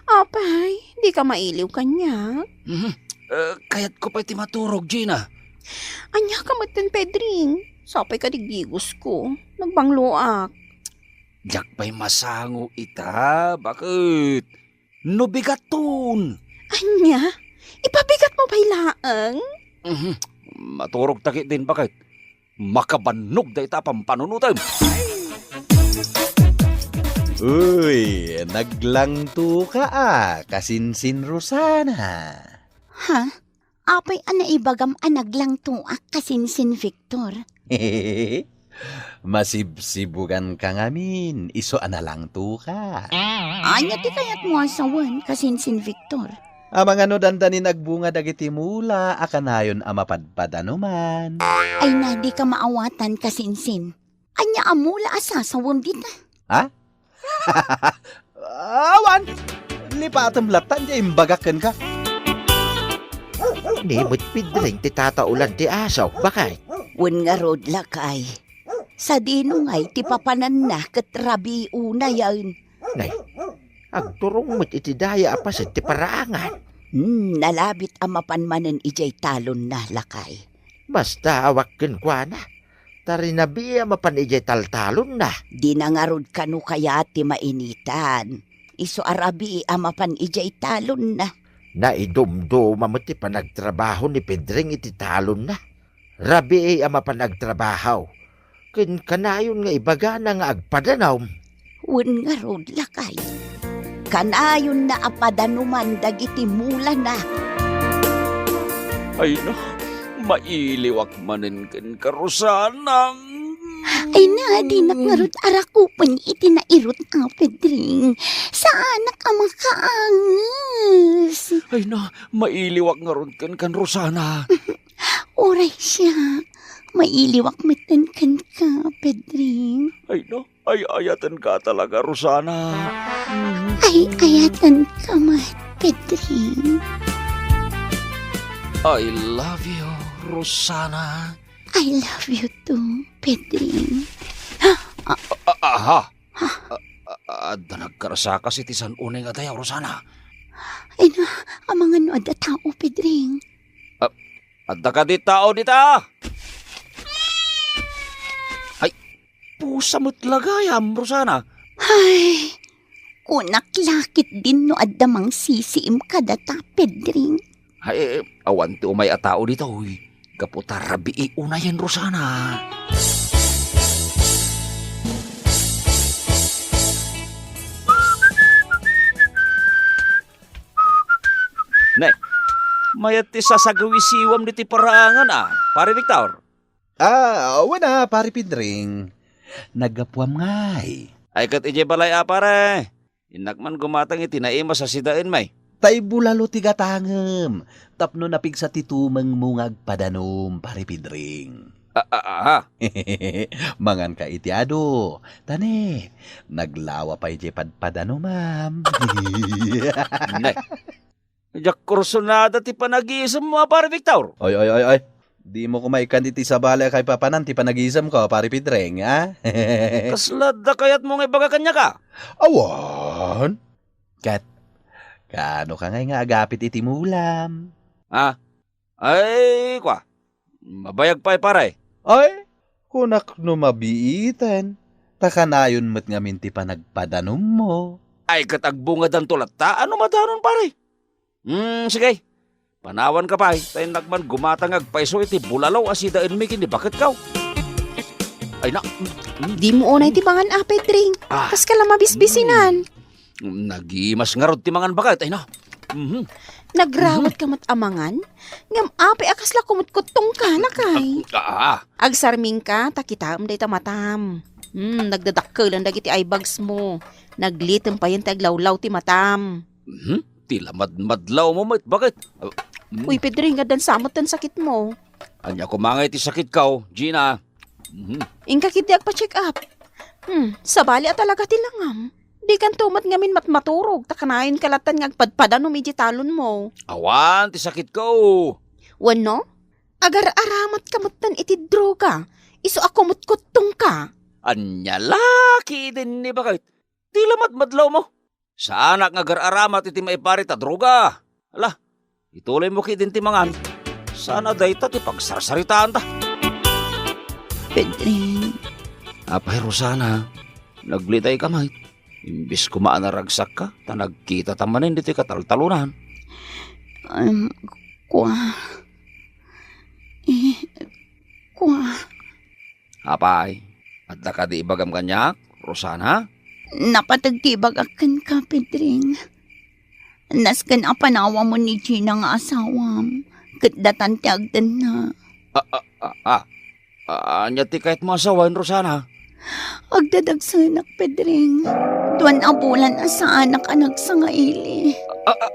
Apay, dika mailiw kaniak? Mhm. Eh, kayatko pay ti maturog, Gina. Ania ka met ken Pedring? Sapay kadi gigosko. Nagbangloak. Diak pay masango ita, baket. No bigaton. Ania? Ipabigatmo pay laeng? Mhm. Maturog ta ketdin, baket. Makabannog dayta a pampanunotem. Uy, naglangtoka a, kasinsin Rosana. Ha? Apay a naibagam a naglangtoak kasinsin Victor? Masibsibuganka ngamin, isu a nalangtoka. Ania ti kayatmo a sawen, kasinsin Victor? Amangan no dandani nagbunga dagiti mula a kanayon a mapadpadanuman. Ay na, dika maawatan, kasinsin. Ania a mula a sasawem dita? Ha? Awan! Lipatem latta ti imbagak kenka. Ni met Pedring ti tataulan ti aso, baket. Wen ngarud, lakay. Sadino ngay ti papananna ket rabii unayen? Nay, agturong met iti daya a paset ti paraangan. Hmm, nalabit a mapan manen idiay talonna, lakay. Masdaawak kenkuana, ta rinabii a mapan idiay taltalonna. Dina ngarud kano kayat ti mainitan. Isu a rabii a mapan idiay talonna. Naidumduma met ti panagtrabaho ni Pedring iti talonna. Rabii a mapan agtrabaho, ken kanayon nga ibagana nga agpadanom. Wen ngarud, lakay. Kanayonna a padanuman dagiti mulana. Ay na, mailiwak manen kenka, Rosana. Ay na, dinak ngarud arakupen iti nairut a Pedring. Saanak a makaanges. Ay na, mailiwak ngarud kenka, Rosana. Uray siak, mailiwak metten kenka, Pedring. Ay na, ay-ayatenka talaga, Rosana. Ay-ayatenka met, Pedring. I love you, Rosana. I love you too, Pedring. A-, a-, aha? A-, a-, adda nagkarsakas iti san-unay nga dayaw, Rosana. Ay na, amangan no adda tao, Pedring. A-, adda kadi tao dita? Ay, pusa met la gayam, Rosana. Ay, kunak la ketdin no adda mangsisiim kadata, Pedring. Ay, awan ti umay a tao ditoy. Gapu ta rabii unayen, Rosana. Ne, mayat ti sasagawisiwam ditoy paraangan a, Pare Victor. Ah, wen a, Pare Pedring. Naggapuam ngay. Ay, ket idiay balay a, pare. Innak man gumatang iti naimas a sidaenmi. Tay bulalo ti gatangem tapno napigsa ti tumengmo nga agpadanum, Pare Pedring. Ah, ah, ah. Manganka iti adu. Ta ne, naglawa pay diay padpadanumam. Ne. Diak kursunada ti panagisemmo a, Pare Victor. Oy, oy, oy, oy. Dimo koma ikkan iti sabali a kaipapanan ti panagisemko, Pare Pedring, a? Kasla adda kayatmo nga ibaga kaniak a? Awan. Ket, kaano ka ngay nga agapit iti mulam? A? Ay, kua. Mabayag pay, pare. Ay, kunak no mabiiten. Ta kanayon met ngamin ti panagpadanummo. Ay, ket agbungadanto latta. Ano madanon, pare? Hmm, sige. Panawanka pay, ta innak man gumatang nga agpayso iti bulalo a sidaenmi ken ni baketko. Ay, na. Hmm. Dimo unay ti mangan a, Pedring. Ah. Kaska la mabisbisinan. Hmm. Nagimas ngarud ti mangan, baket. Ay, na. Mhm. Nagrawatka met a mangan? Ngem apay a kasla kumutkuttongka, lakay? Ah, ah, ah. Agsarmingka, ta kitaem dayta matam. Hmm, nagdadakkelan dagiti eye bags mo. Naglitem payen ti aglawlaw ti matam. Mhm. Ti lamadmadlawmo met, baket. Ah, mm. Uy, Pedring, addan sa met ti sakitmo. Ania koma ngay ti sakitko, Gina? Mhm. Inka ketdi agpa-check up. Hmm, sabali a talaga ti langam. Dikanto met ngamin matmaturog, ta kanayonka lattan nga agpadpadanum iti talonmo. Awan ti sakitko. Wenno, agar-aramatka metten iti droga, isu a kumutkuttongka. Ania la ketdin ni baket? Ti lamadmadlawmo. Saanak nga agar-aramat iti maiparit a droga. Ala, ituloymo ketdin ti mangan. Saan a dayta ti pagsarsaritaanta. Pedring. Apay, Rosana, naglitayka met. Imbes koma a naragsakka, ta nagkitata manen ditoy kataltalonan. Em, kua. Eh, kua. Apay, adda kadi ibagam kaniak, Rosana? Napateg ti ibagak kenka, Pedring. Nasken a panawamon ni Gina nga asawam, ket datan ti agdenna. Ah, ah, ah, ah. Ah, ania ti kayatmo a sawen, Rosana? Agdadagsenak, Pedring. Duan a bulan a saanak a nagsangaili. Ah, ah,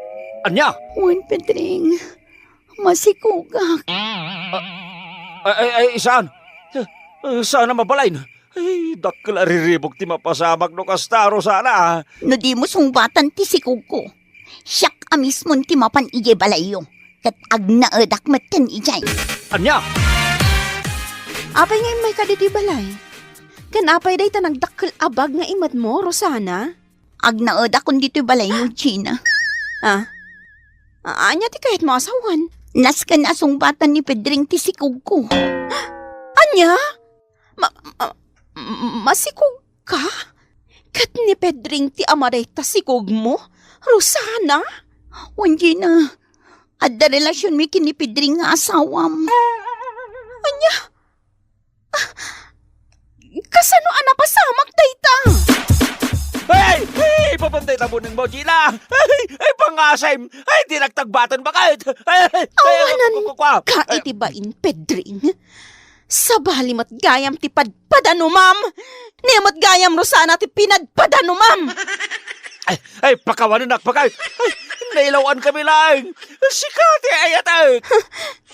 ania? Wen, Pedring. Masikogak. Ah, ay, ay, ay, saan? Eh, saan a mabalin? Ay, dakkel a riribuk ti mapasamak no kasta, Rosana. No dimo sungbatan ti sikogko, siak a mismon ti mapan idiay balayyo, ket agnaedak metten idiay. Ania? Apay nga immayka ditoy balay? Ken apay dayta nagdakkel a bag nga imatmo, Rosana? Agnaedakon ditoy balayyo, Gina. Ah? A-, ania ti kayatmo a sawen? Nasken a sungbatan ni Pedring ti sikogko. Ania? Ma-, ma-, masikogka? Ket ni Pedring ti ama dayta sikogmo, Rosana? Wen, Gina, adda relasionmi ken ni Pedring nga asawam. Ania? Ah, kasano a napasamak dayta? Ay! Ay! Ipapan dayta bunengmo, Gina! Ay! Ay, pangasem! Ay, dinak tagbaten, baket! Ay! Ay! Ay! Awanan ku-, ku-, kua-, ka ay, iti bain, Pedring. Sabali met gayam ti padpadanumam. Ne met gayam, Rosana, ti pinadpadanumam. Ay, ay, pakawanennak, baket! Ay, nailaw-ankami laeng! Sika ti ayatek!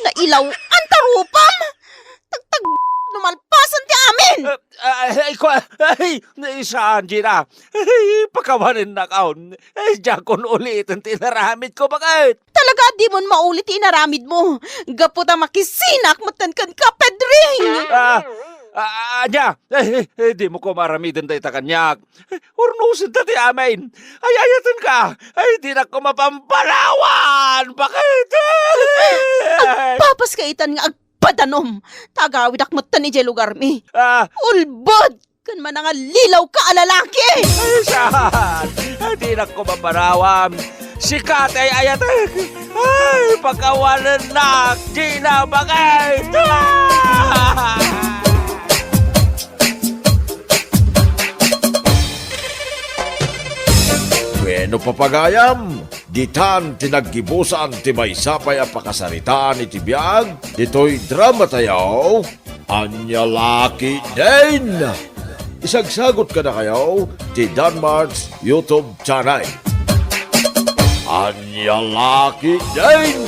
Nailaw-an ta rupam? Tagtag-, no malpasen ti amin! Ah, ah, ay, kua-, ay, saan, Gina? Ay, pakawanennakon. Ay, diakon uliten ti inaramidko, baket. Talaga a dimon maulit ti inaramidmo. Gapu ta makisinak metten kenka, Pedring! Ah, ah, ania? Ay, ay, ay, dimo koma aramiden dayta kaniak. Urnosenta ti amin. Ay, ayatenka. Ay, dinak koma pampanawan, baket. Agpapaska itan nga ag- padanum, ta agawidak metten idiay lugarmi. Ah. Ulbod ken manangalilawka a lalaki! Ay, saan? Ay, dinak koma papanawam. Sika ti ay-ayatek. Ay, pakawanennak, Gina, baket! Ah! Bueno, papagayam, ditan ti naggibusan ti maysa pay a pakasaritaan iti biag ditoy drama tayo. Ania la ketdin? Isagsagot kadakayo ti Danmark's YouTube channel. Ania la ketdin?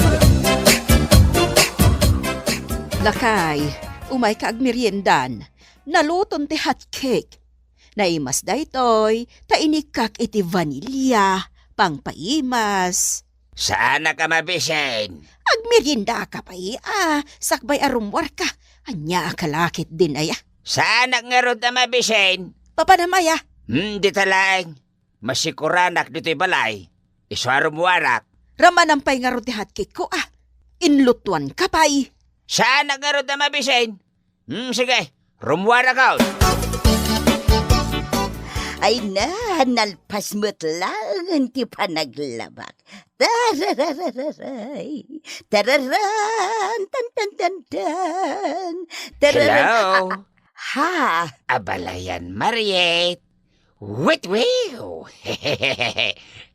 Lakay, umayka agmeriendan. Naluton ti hot cake. Naimas daytoy, ta inikkak iti vanilya, pangpaimas. Saanak a mabisin. Agmeriendaka pay, a, sakbay a rummuarka. Ania a kalakit din aya? Saanak ngarud a mabisin. Papanam aya? Hmm, dita laeng. Masikuranak ditoy balay. Isu a rummuarak. Ramanam pay ngarud ti hot cake ko, a. Inlutuanka pay. Saanak ngarud a mabisin. Hmm, sige. Rummuarakon. Ay na, nalpas met laeng ti panaglabak. Tarararay. Tararan, tan, tan, tan, tan. Tararan. Hello? A-, ha? Abalayan, Mariet. Witwiw!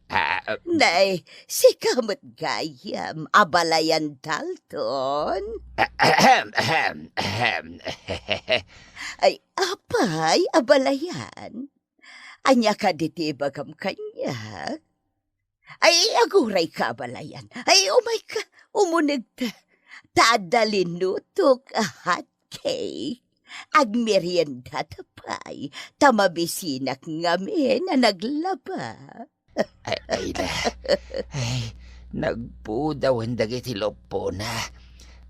Ah, Nay, sika met gayam, abalayan Dalton? Ahem, ahem, ahem. Ay, apay, abalayan? Ania kadi ti ibagam kaniak? Ay, agurayka, abalayan. Ay, umayka, umunegta. Ta adda linutok a hot cake. Agmeriendata pay, ta mabisinak ngamin a naglaba. Ay, ay, la. Ay, nagpudawen dagiti luppona.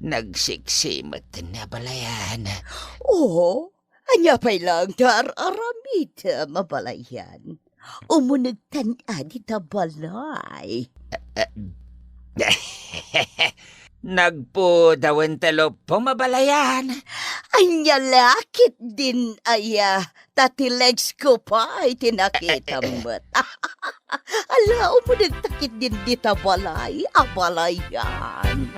Nagsiksi met ni abalayan. Oo, ania pay laeng ti ar-aramidem, abalayan? Umunegtan a dita balay. Nagpudawen ti luppom, abalayan. Ania la ketdin aya, ta ti legs ko pay ti nakitam met. Ala, umunegta ketdin dita balay, abalayan.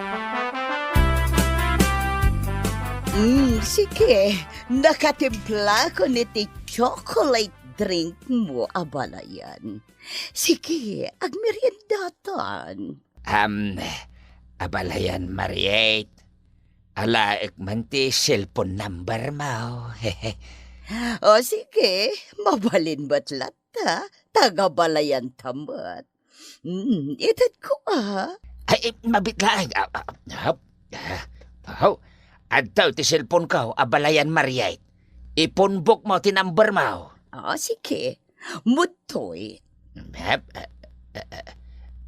Mm, sige, nakatimplakon iti chocolate drink mo, abalayan. Sige, agmeriendatan. Am, abalayan, Mariet. Alaek man ti cellphone number mo. O sige, mabalin met latta, ta agabalayanta met. Mm, itedko a. Ay, eh, mabit laeng. Ah, ah, ah, ah, ah, adtoy ti cellphone ko, abalayan, Mariet. I-phone book mo ti number mo. O sige, Mudtoy. Hep, eh, eh, eh.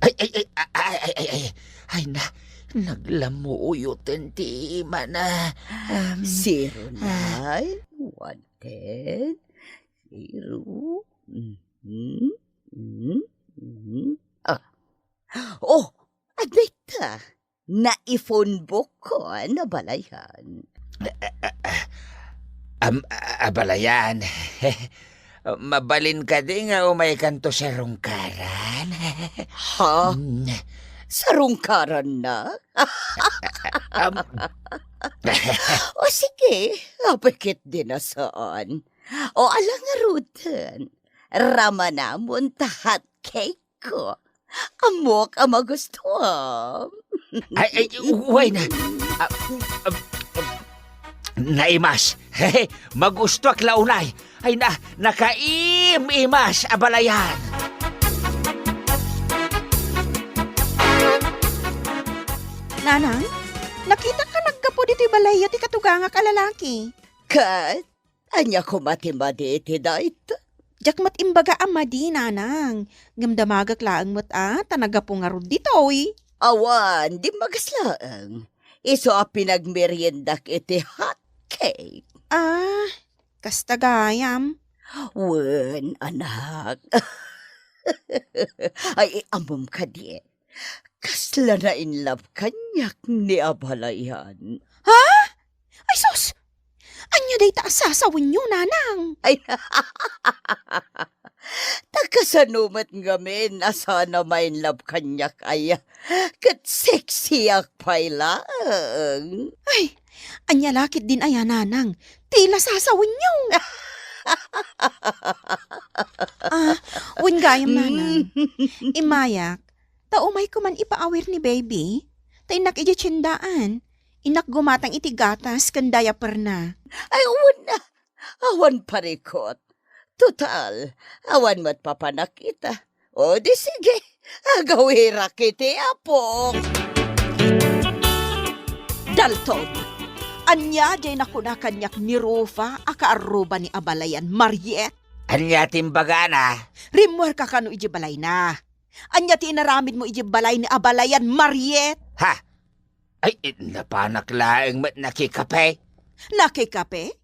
Ay, ay, ay, ay, ay, ay, ay. Ay na, naglamuyoten ti imana. Um, zero nine, one ten, zero. Mhm, mhm, mhm. Ah. Oh, adda ita. Nai-phone book ko, abalayan. Am, abalayan. Mabalin kadi nga umaykanto sarungkaran? Ha? Mm. Sarungkaran na? Am. O sige, apay ketdi a saan. O ala ngaruden, ramanamon ta hot cake ko. Ammok a magustuam. Ay, ay, uway na. Ah, ah, ah, naimas. Magustuak la unay. Ay na, nakaim-imas, abalayan. Nanang, nakitak a naggapu ditoy balayyo ti katugangak a lalaki. Ket? Ania koma ti madi iti dayta? Diak met imbaga a madi, nanang. Ngem damagek laeng met a, ta naggapu ngarud ditoy. Awan, dimmagas laeng. Isu a pinagmeriendak iti hot cake. Ah, kasta gayam. Wen, anak. Ay, ammom kadi, kasla na-in love kaniak ni abalayan. Ha? Ay sus! Ania dayta a sasawenyo, nanang? Ay, ta kasano met ngamin a saan a ma-in love kaniak aya? Ket sexyak pay laeng. Ay, ania la ketdin aya, nanang? Ti la sasawenyo. Ah, wen gayam, nanang. Immayak, ta umayko man ipaawir ni baby. Ta innak idiay tiendaan. Innak gumatang iti gatas ken diaperna. Ay, wen a, awan parikot. Total, awan met papanakita. O di sige, agawirak iti apok. Dalton, ania diay nakuna kaniak ni Rufa a kaarruba ni abalayan, Mariet? Ania ti imbagana? Rimmuarka kano iti balayna? Ania ti inaramidmo iti balay ni abalayan, Mariet? Ha? Ay, eh, napanak laeng met nakikape. Nakikape?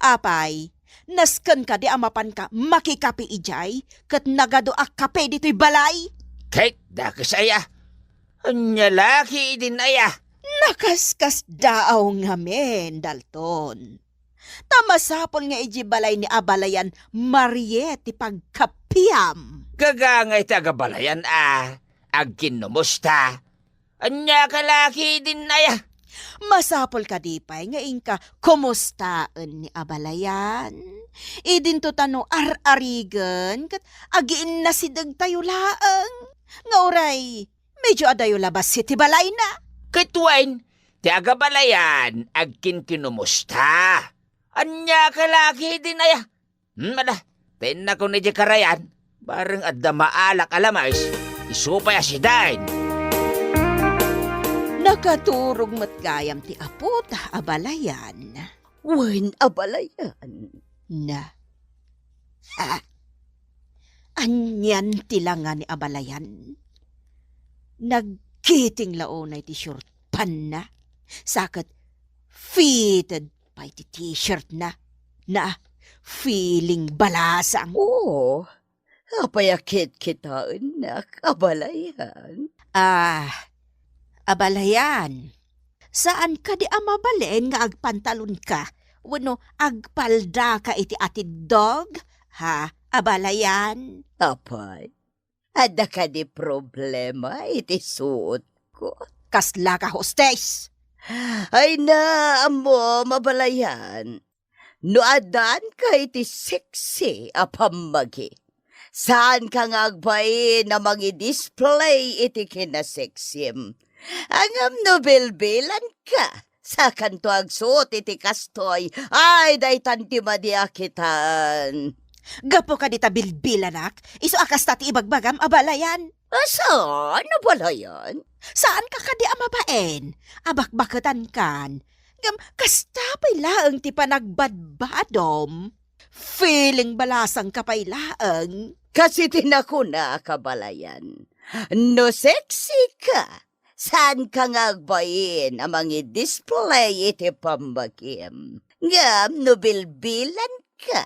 Apay, nasken kadi a mapanka makikape idiay, ket nagadu a kape ditoy balay? Ket dakes aya? Ania la ketdin aya? Nakaskasdaaw ngamin, Dalton. Ta masapul nga idiay balay ni abalayan, Mariet, ti pagkapiam. Gagangay ti agabalayan a agkinnumusta. Ania ka la ketdin aya? Masapul kadi pay nga inka kumustaen ni abalayan? Idinto ta no ar-arigen ket agiinnasidegtayo laeng. Nga uray, medio adayo la bassit ti balayna. Ket wen, ti agabalayan agkinkinumusta. Ania ka la ketdin aya? Hmm, ala, ta innakon idiay karayan, bareng adda maalak a lames, isu pay a sidaen. Nakaturog met gayam ti apota, abalayan. Wen, abalayan. Na. Ha? Anian ti langa ni abalayan? Nagkiting la unay ti short pantna, sa ket fitted pay ti t-shirtna. Na, feeling balasang. Oo. Apay a kitkitaennak, abalayan? Ah, abalayan. Saan kadi a mabalin nga agpantalonka wenno agpaldaka iti atiddog? Ha, abalayan? Apay, adda kadi problema iti suotko? Kasla ka, hostes? Ay na, ammom, abalayan. No addanka iti sexy a pammagi, saanka nga agbain a mangi-display iti kinasexim. Ngem no bilbilanka, sakanto agsuot iti kastoy, ay, daytan ti madi a kitan. Gapu kadi ta bilbilanak, isu a kasta ti ibagbagam, abalayan? A saan, abalayan? Saanka kadi a mabain a bakbaketankan? Ngem kasta pay laeng ti panagbadbadom. Feeling balasangka pay laeng. Kas iti nakunak, abalayan, no sexy ka, saanka nga agbain a mangi-display iti pammagim. Ngem no bilbilanka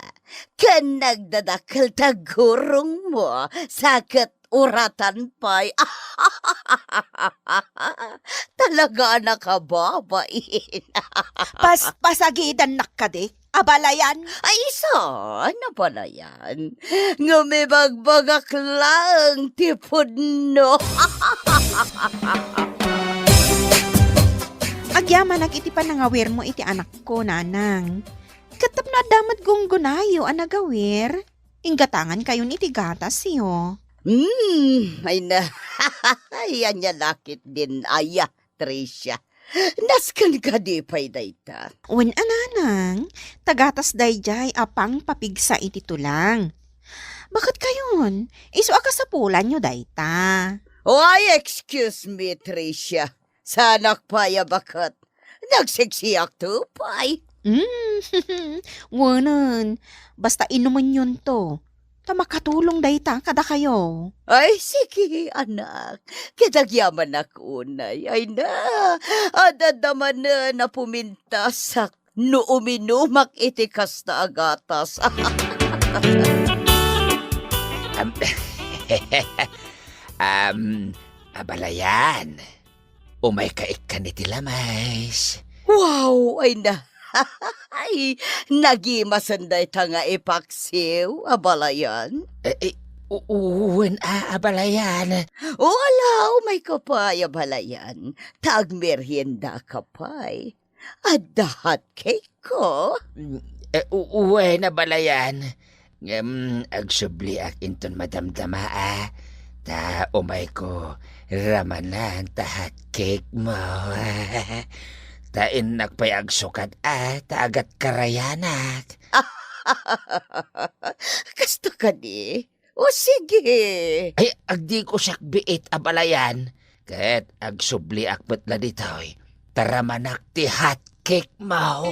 ken nagdadakkel ti aggurongmo, sa ket uratan pay. Talaga a nakababain. Pas-, pasagidannak kadi, abalayan? Ay, isu, abalayan. Ngem ibagbagak laeng ti pudno. Agyamanak iti panangawirmo iti anakko, nanang. Ket tapno adda met gunggonayo a nagawir, inggatangankayon iti gatasyo. Hmm, ay na. Ay, ania la ketdin aya, Tricia. Nasken kadi pay dayta? Wen a, nanang, ta gatas daydiay a pangpapigsa iti tulang. Baket kayon, isu a kasapulanyo dayta. Why, excuse me, Tricia. Saanak pay a baket. Nagseksiak to pay. Mm, wenen, basta inumenyonto. Ta makatulong dayta kadakayo. Ay, sige, anak. Ket agyamanak unay. Ay na, adda manen a pumintasak no uminumak iti kasta a gatas. Am, am, abalayan. Umayka ikkan iti lames. Wow! Ay na, ay, nagimasen dayta nga ipaksiw, abalayan. Eh, eh, u-, u-, wen a, abalayan. O, ala, umayka pay, abalayan. Ta agmeriendaka pay. Adda hot cake ko. Mm, eh, u-, uwen, abalayan. Ngem agsubliak inton madamdama, a. Ta umayko, ramanan ta hot cake mo. Ta innak pay agsukad a, ta agatkarayanak. Kasta kadi? O sige. Ay, agdiko siak biit a balayan. Ket agsubliak met la ditoy. Ta ramanak ti hot cake mo.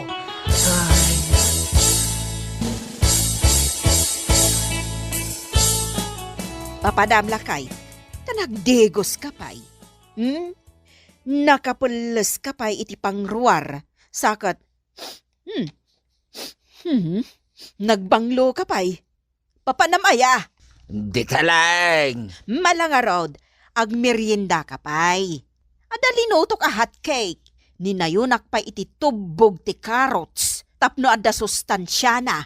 Ay. Papadam lakay, ta nagdigos ka pay. Hmm? Nakapelles ka pay iti pangruar. Saket, hmm, hmm, nagbanglo ka pay. Papanam aya? Dita laeng. Mala ngarud, agmerienda ka pay. Adda linutok a hot cake. Ninayonak pay iti tubbog ti carrots tapno adda sustansiana.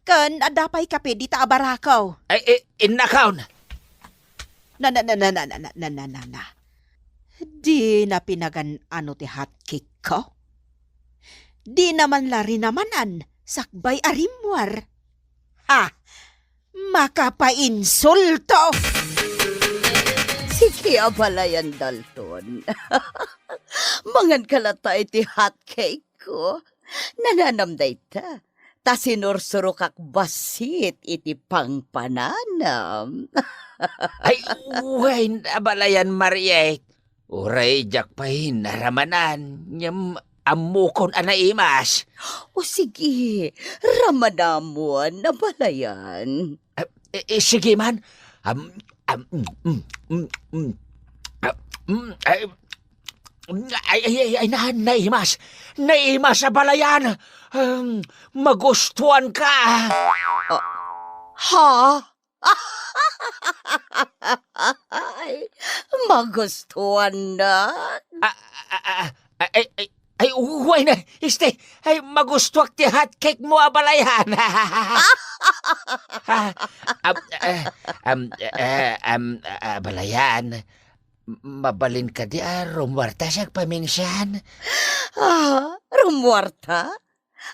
Ken adda pay kape dita a barako. Ay, i-, innakon. Na, na, na, na, na, na, na, na, na, na, na. Dina pinagan-ano ti hot cake ko? Dina man la rinamanan sakbay a rimmuar. Ha! Makapainsulto! Sige, abalayan, Dalton. Mangan ka latta iti hot cake ko. Nananam dayta. Ta sinursurokak bassit iti pangpananam. Ay, wen, abalayan, Mariet. Uray diak pay naramanan, ngem ammokon a naimas. O sige, ramanamon, abalayan. Ah, eh, eh, sige man. Am, am, mm, mm, mm, mm. Ah, mm, ay, ay, ay, ay, ay, na, naimas. Naimas, abalayan. Um, magustuhan ka. Ah, ha? Ay, magustuhan na. Ah, ah, ah, ah, ay, ay, ay, wen, este, ay, magustuak ti hot cake mo, abalayan. Ah, am, eh, am, eh, am, ah, abalayan, mabalin kadi a rumuarta siak paminsan? Ah, rumuarta?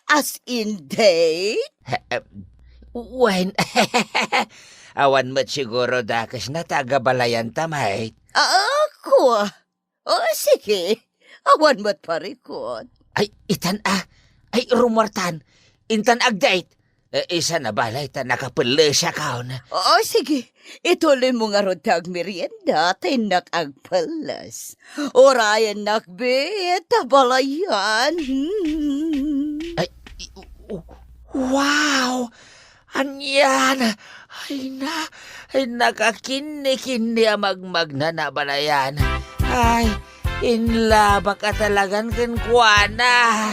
As in date? Eh, eh, wen, awan met siguro dakesna ta agabalayanta, mait. Ah, ako? O, sige. Awan met parikot. Ay, itan a. Ay, rumuartan. Intan agdate. Eh, isan a balay ta nakapellesakon. O, sige. Ituloy mo ngarud ti agmerienda, ta innak agpelles. Urayennak biit, abalayan. Hmm. Ay, i-, u-, u-, wow! Anian? Ay na, ay nakakinni-kinni a magmagna, abalayan. Ay, inlabak a talagan kenkuana.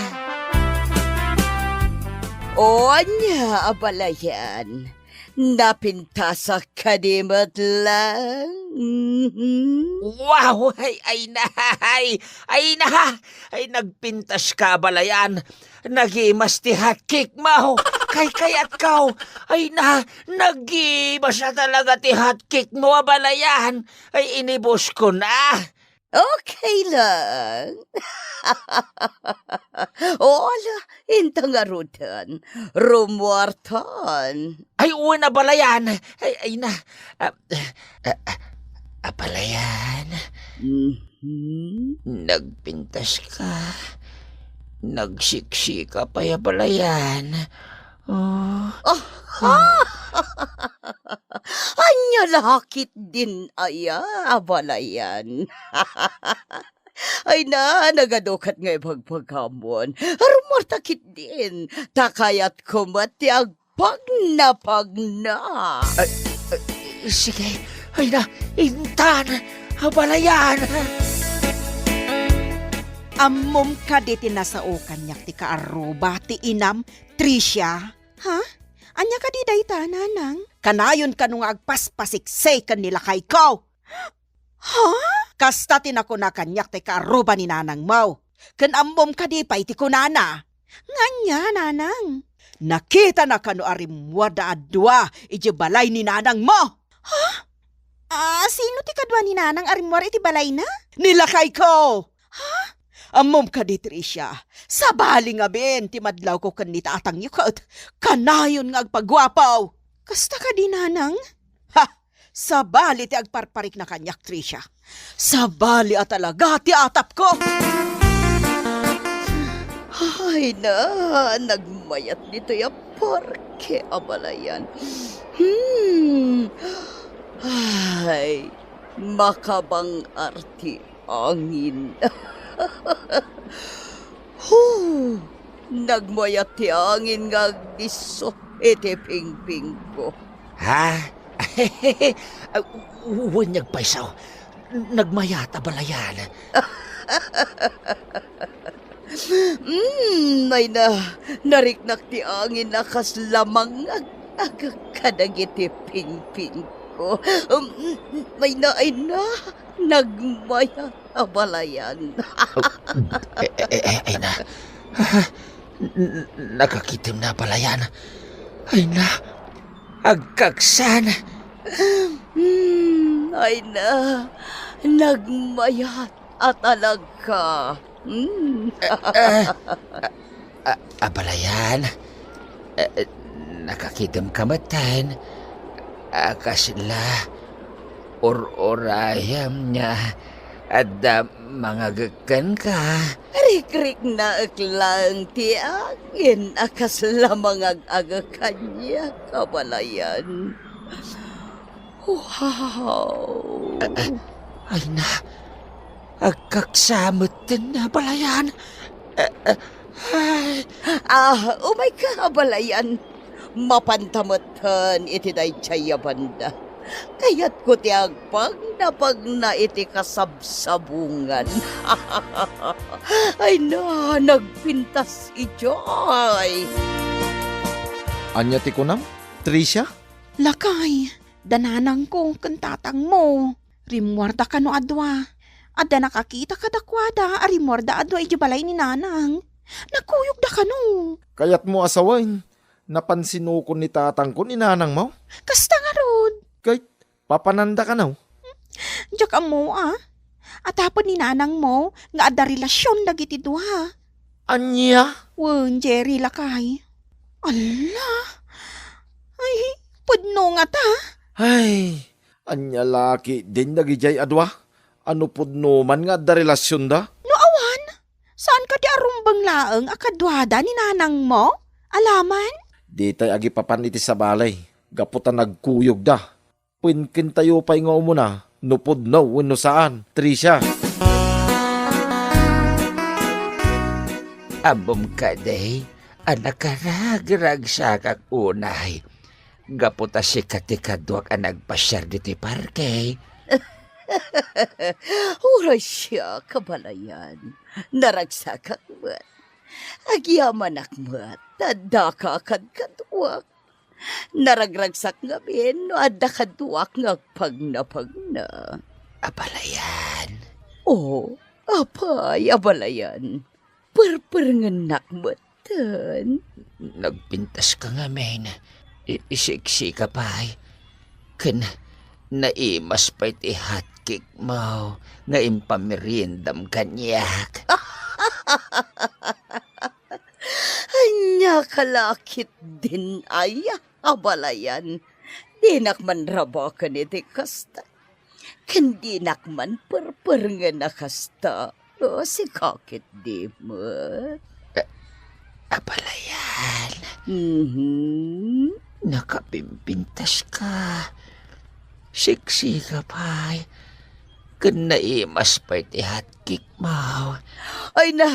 O ania, abalayan? Napintasak kadi met lang? Mhm. Wow! Ay, ay na, ay, ay na, ay nagpintas ka, abalayan. Nagimas ti hot cake mo. Kaykayatko. Ay na, nagimas a talaga ti hot cake mo, abalayan. Ay, inibus ko na. Okay lang. O, ala, inta ngaruden. Rumuartan. Ay, wen, abalayan. Ay, ay na. Ah, ah, ah, abalayan. Mhm. Nagpintas ka. Nagsiksika pay, abalayan. Oh. Ah. Ania la ketdin aya, abalayan? Ay na, nagadukat nga ibagbagamon. Rumuarta ketdin. Ta kayatko met ti agpagnapagna. Ay, ay, sige. Ay na, intan, abalayan. Ammom kadi ti nasao kaniak ti kaarruba ti inam, Tricia? Ha? Ania kadi dayta, nanang? Kanayon kano nga agpaspasiksik ken ni lakayko? Ha? Kasta ti nakuna kaniak ti kaarruba ni nanangmo. Ken ammom kadi pay ti kunana? Nga ania, nanang? Nakitana kano a rimmuarda a dua idiay balay ni nanangmo. Ha? Ah, sino ti kadua ni nanang a rimmuar iti balayna? Ni lakayko! Ha? Ammom kadi, Tricia, sabali ngamin ti madlawko ken ni tatangyo ket kanayon nga agpaguapo. Kasta kadi, nanang? Ha! Sabali ti agparparikna kaniak, Tricia. Sabali a talaga ti atapko! Ay na, nagmayat ditoy a parke, abalayan. Hmm. Ay, makabang-ar ti angin. Huh! Nagmayat ti angin nga agdisso iti pingpingko. Ha? Ah, wen nga agpayso. Nagmayat, abalayan. Mm, ay na, nariknak ti angin a kasla mangag-agek kadagiti pingpingko. Mm, ay na, ay na, nagmayat, abalayan. Eh, eh, eh, eh, ay na. Ah, n-, n-, nakakitem na, abalayan. Ay na, agkaksan. Hmm, ay na, nagmayat a talaga. Hmm. Ah, ah, ah, ah, abalayan. Eh, eh, nakakitemka metten. Ah, kasla, ur-urayem nga adda mangagek kenka. Rikriknaek laeng ti angin a kasla mangag-agek kaniak, abalayan. Wow! Ah, ah, ay na, agkaksa metten, abalayan. Ah, ah, ay. Ah, umayka, abalayan. Mapanta metten iti daydiay a banda. Kayatko ti agpagnapagna iti kasabsabungan. Ay na, nagpintas idiay. Ania ti kunam, Tricia? Lakay, da nanangko ken tatangmo. Rimmuarda kano a dua. Adda nakakita kadakuada a rimmuarda a dua idiay balay ni nanang. Nagkuyogda kano. Kayatmo a sawen, napansinokon ni tatangko ni nanangmo? Kasta ngarud. Ket papananda kano? Diak ammo a. Atapon ni nanangmo nga adda relasion dagiti dua. Ania? Wen, Jerry, lakay. Alla! Ay, pudno ngata? Ay, ania la ketdin dagidiay a dua? A no pudno man nga adda relasionda? No awan, saan kadi a rumbeng laeng a kaduada ni nanangmo? Alaman? Ditay agipapan iti sabali, gapu ta nagkuyogda. Wen kentayo pay nga umuna no pudno wenno saan, Tricia. Ammom kadi a nakaragragsakak unay gapu ta sika ti kaduak a nagpasiar ditoy parke. Uray siak, abalayan, naragsakak met. Agyamanak met ta addaka a kadkaduak. Naragragsak ngamin no adda kaduak nga agpagnapagna. Abalayan. O, apay, abalayan. Perperengennak metten. Nagpintaska ngamin. I-, isiksika pay. Ken naimas pay ti hotcake mo nga impameriendam kaniak. Ania ka la ketdin aya, abalayan? Dinak man rabaken iti kasta. Ken dinak man perperengen a kasta. O, sika ketdi met. Eh, abalayan. Mhm. Nakapimpintaska. Siksika pay. Ken naimas pay ti hotcake mo. Ay na.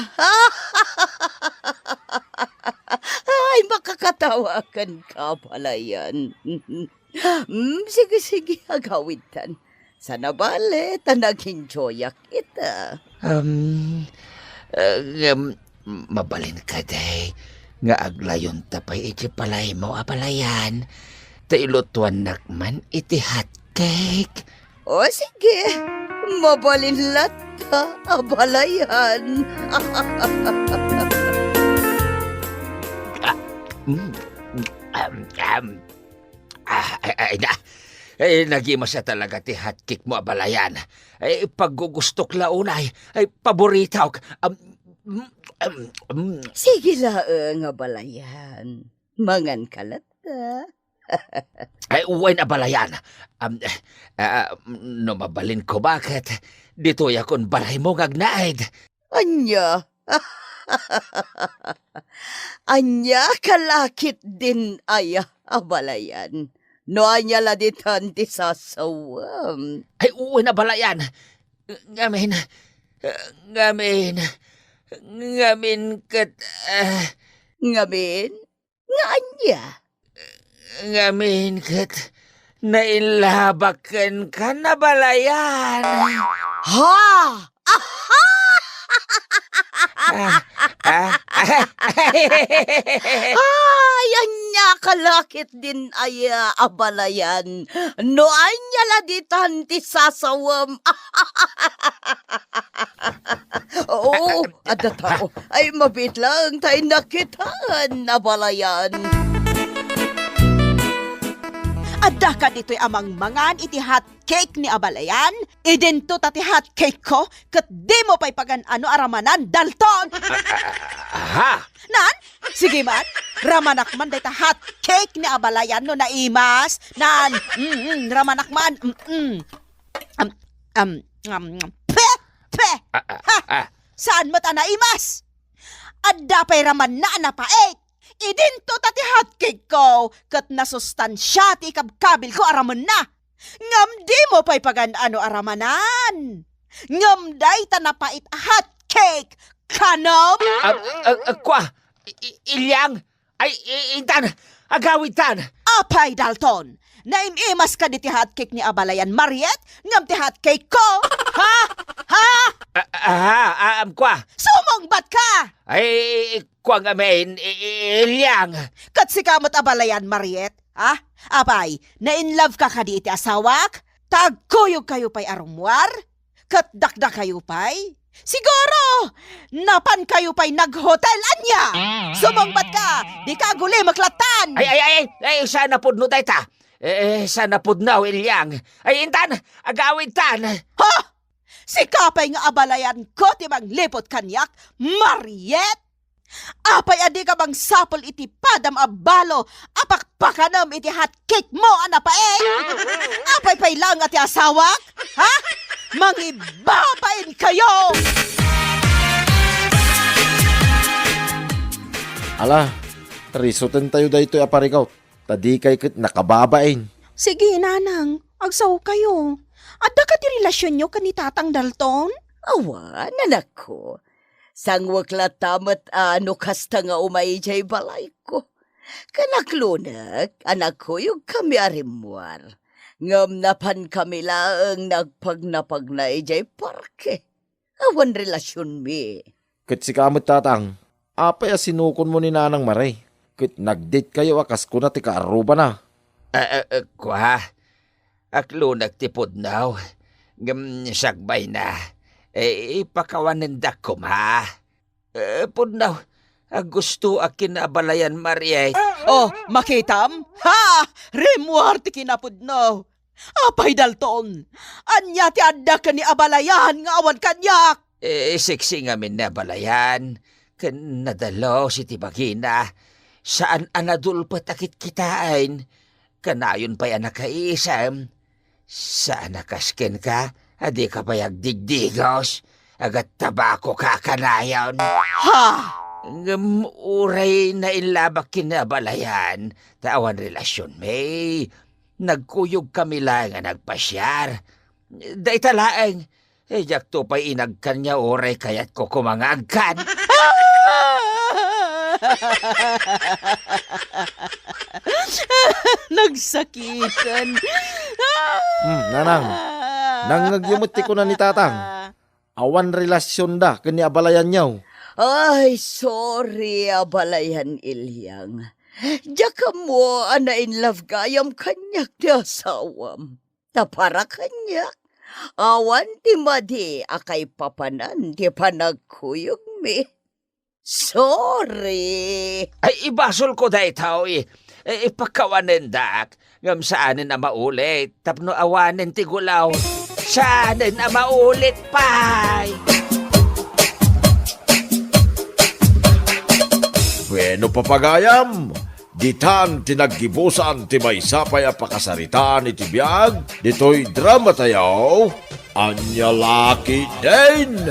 Ay, makakatawakenka, abalayan. Mm, sige, sige, agawidtan. Saan a bale, ta nag-enjoyak ita. Um, uh, um, mabalin kadi nga aglayonta pay iti balaymo, abalayan, ta ilutuannak man iti hotcake. O, sige. Mabalin latta, abalayan. Ah, mm, um, um, ah, ay, ay na. Eh, nagimas a talaga ti hotcake mo, abalayan. Eh, paggugustok la unay. Ay, paboritok. Um, mm, mm, mm. Sige laeng, abalayan. Manganka latta. Ay, wen, abalayan. Am, ah, no mabalinko, baket ditoyakon balaymo nga agnaed. Ania? Ania ka la ketdin aya, abalayan? No ania la ditan ti sasawem? Ay, wen, abalayan. Ngamin, ngamin, ngamin ket, ah. Ngamin? Nga ania? Ngamin ket nainlabak kenka, abalayan. Ha? Ah, ah, ah. Ay, ania ka la ketdin aya, abalayan? No ania la ditan ti sasawem? Oo, adda tao. Ay, mabiit lang tay nakitaan, abalayan. Adda ka ditoy a mangmangan iti hot cake ni abalayan? Idinto ta ti hot cake ko, ket dimo pay pagan-ano a ramanan, Dalton! Ah, ah, ah, ha? Nan, sige man, ramanak man dayta hot cake ni abalayan no naimas. Nan, mm, mm, ramanak man, mm, mm. Am, am, am, pe, pe! Ah, ah, Ha? ah. Saan met a naimas? Adda pay ramanna a napait. Idinto ta ti hot cake ko, ket nasustansia ti ikabkabil ko a ramenna. Ngem dimo pay pagan-ano a ramanan. Ngem dayta napait a hot cake, kanem? Ah, ah, ah, kua, I-, I-, Ilyang, ay, i-, intan, agawidtan. Apay, Dalton, naim-imas ka diti hot cake ni abalayan Mariet, ngem ti hot cake ko? Ha? Ha? Ah, ah, ah, am, kua. Sumungbat ka! Ay, kua ngamin, i-, i-, Ilyang. Ket sika met abalayan Mariet, ha? Apay, na-in love ka kadi iti asawak? Ta agkuyog kayo pay a rummuar? Ket dakdakayo pay? Siguro, napan kayo pay naghotel, ania? Sumungbat ka, di ka agulimek lattan! Ay, ay, ay, ay, ay, saan a pudno dayta? Eh, eh, saan a pudno, Ilyang? Ay, intan, agawidtan! Ha? Sika pay nga abalayan ko ti mangliput kaniak, Mariet? Apay a di ka mangsapul iti padam a balo a pakpakanem iti hot cake mo a napait? Apay pay laeng a ti asawak? Ha? Mangibabain kayo! Ala, risuten tayo daytoy a parigaw, ta dikay ket nakababain. Sige, nanang, agsaokayo. Adda kadi relasionyo ken ni Tatang Dalton? Awan, anakko. Sangwek latta met a no kasta nga umay idiay balayko. Ken aklunek a nagkuyogkami a rimmuar. Ngem napankami laeng nagpagnapagna idiay parke. Awan relasionmi. Ket sika met, Tatang, apay a sinukonmo ni Nanang Mare? Ket nagdate kayo a kas kuna ti kaarrubana. Eh, eh, eh, kua, aklunek ti pudno. Ngem sakbayna, eh, ipakawanendak koma. Eh, pudno, agustoak ken ni abalayan Mariet. Oh, makitam? Ha! Rimmuar ti kinapudno. Apay, Dalton, ania ti adda ken ni abalayan nga awan kaniak? Eh, siksi ngamin ni abalayan, ken nadalus iti bagina. Saan a nadulpet a kitkitaen. Kanayon pay a nakaisem. Saan a kas kenka, a dika pay agdigdigos, agattabako ka kanayon. Ha? Ngem uray nainlabak ken ni abalayan, ta awan relasionmi. Nagkuyogkami laeng a nagpasiar. Dayta laeng, eh, diakto pay inagkan nga uray kayatko koma nga agkan. Nagsakitan. Hmm, nanang, nangngegyo met ti kuna ni Tatang. Awan relasionda ken ni abalayanyo. Ay, sorry, abalayan Ilyang. Diak ammo a na-in love gayam kaniak ti asawam. Ta para kaniak, awan ti madi a kaipapanan ti panagkuyogmi. Sorry. Ay, ibasolko daytoy. Eh, ipakawanendak. Ngem saanen a maulit tapno awanen ti gulaw. Saanen a maulit pay. Bueno, papagayam, ditan ti naggibusan ti maysa pay a pakasaritaan iti biag ditoy drama tayo, Ania La Ketdin.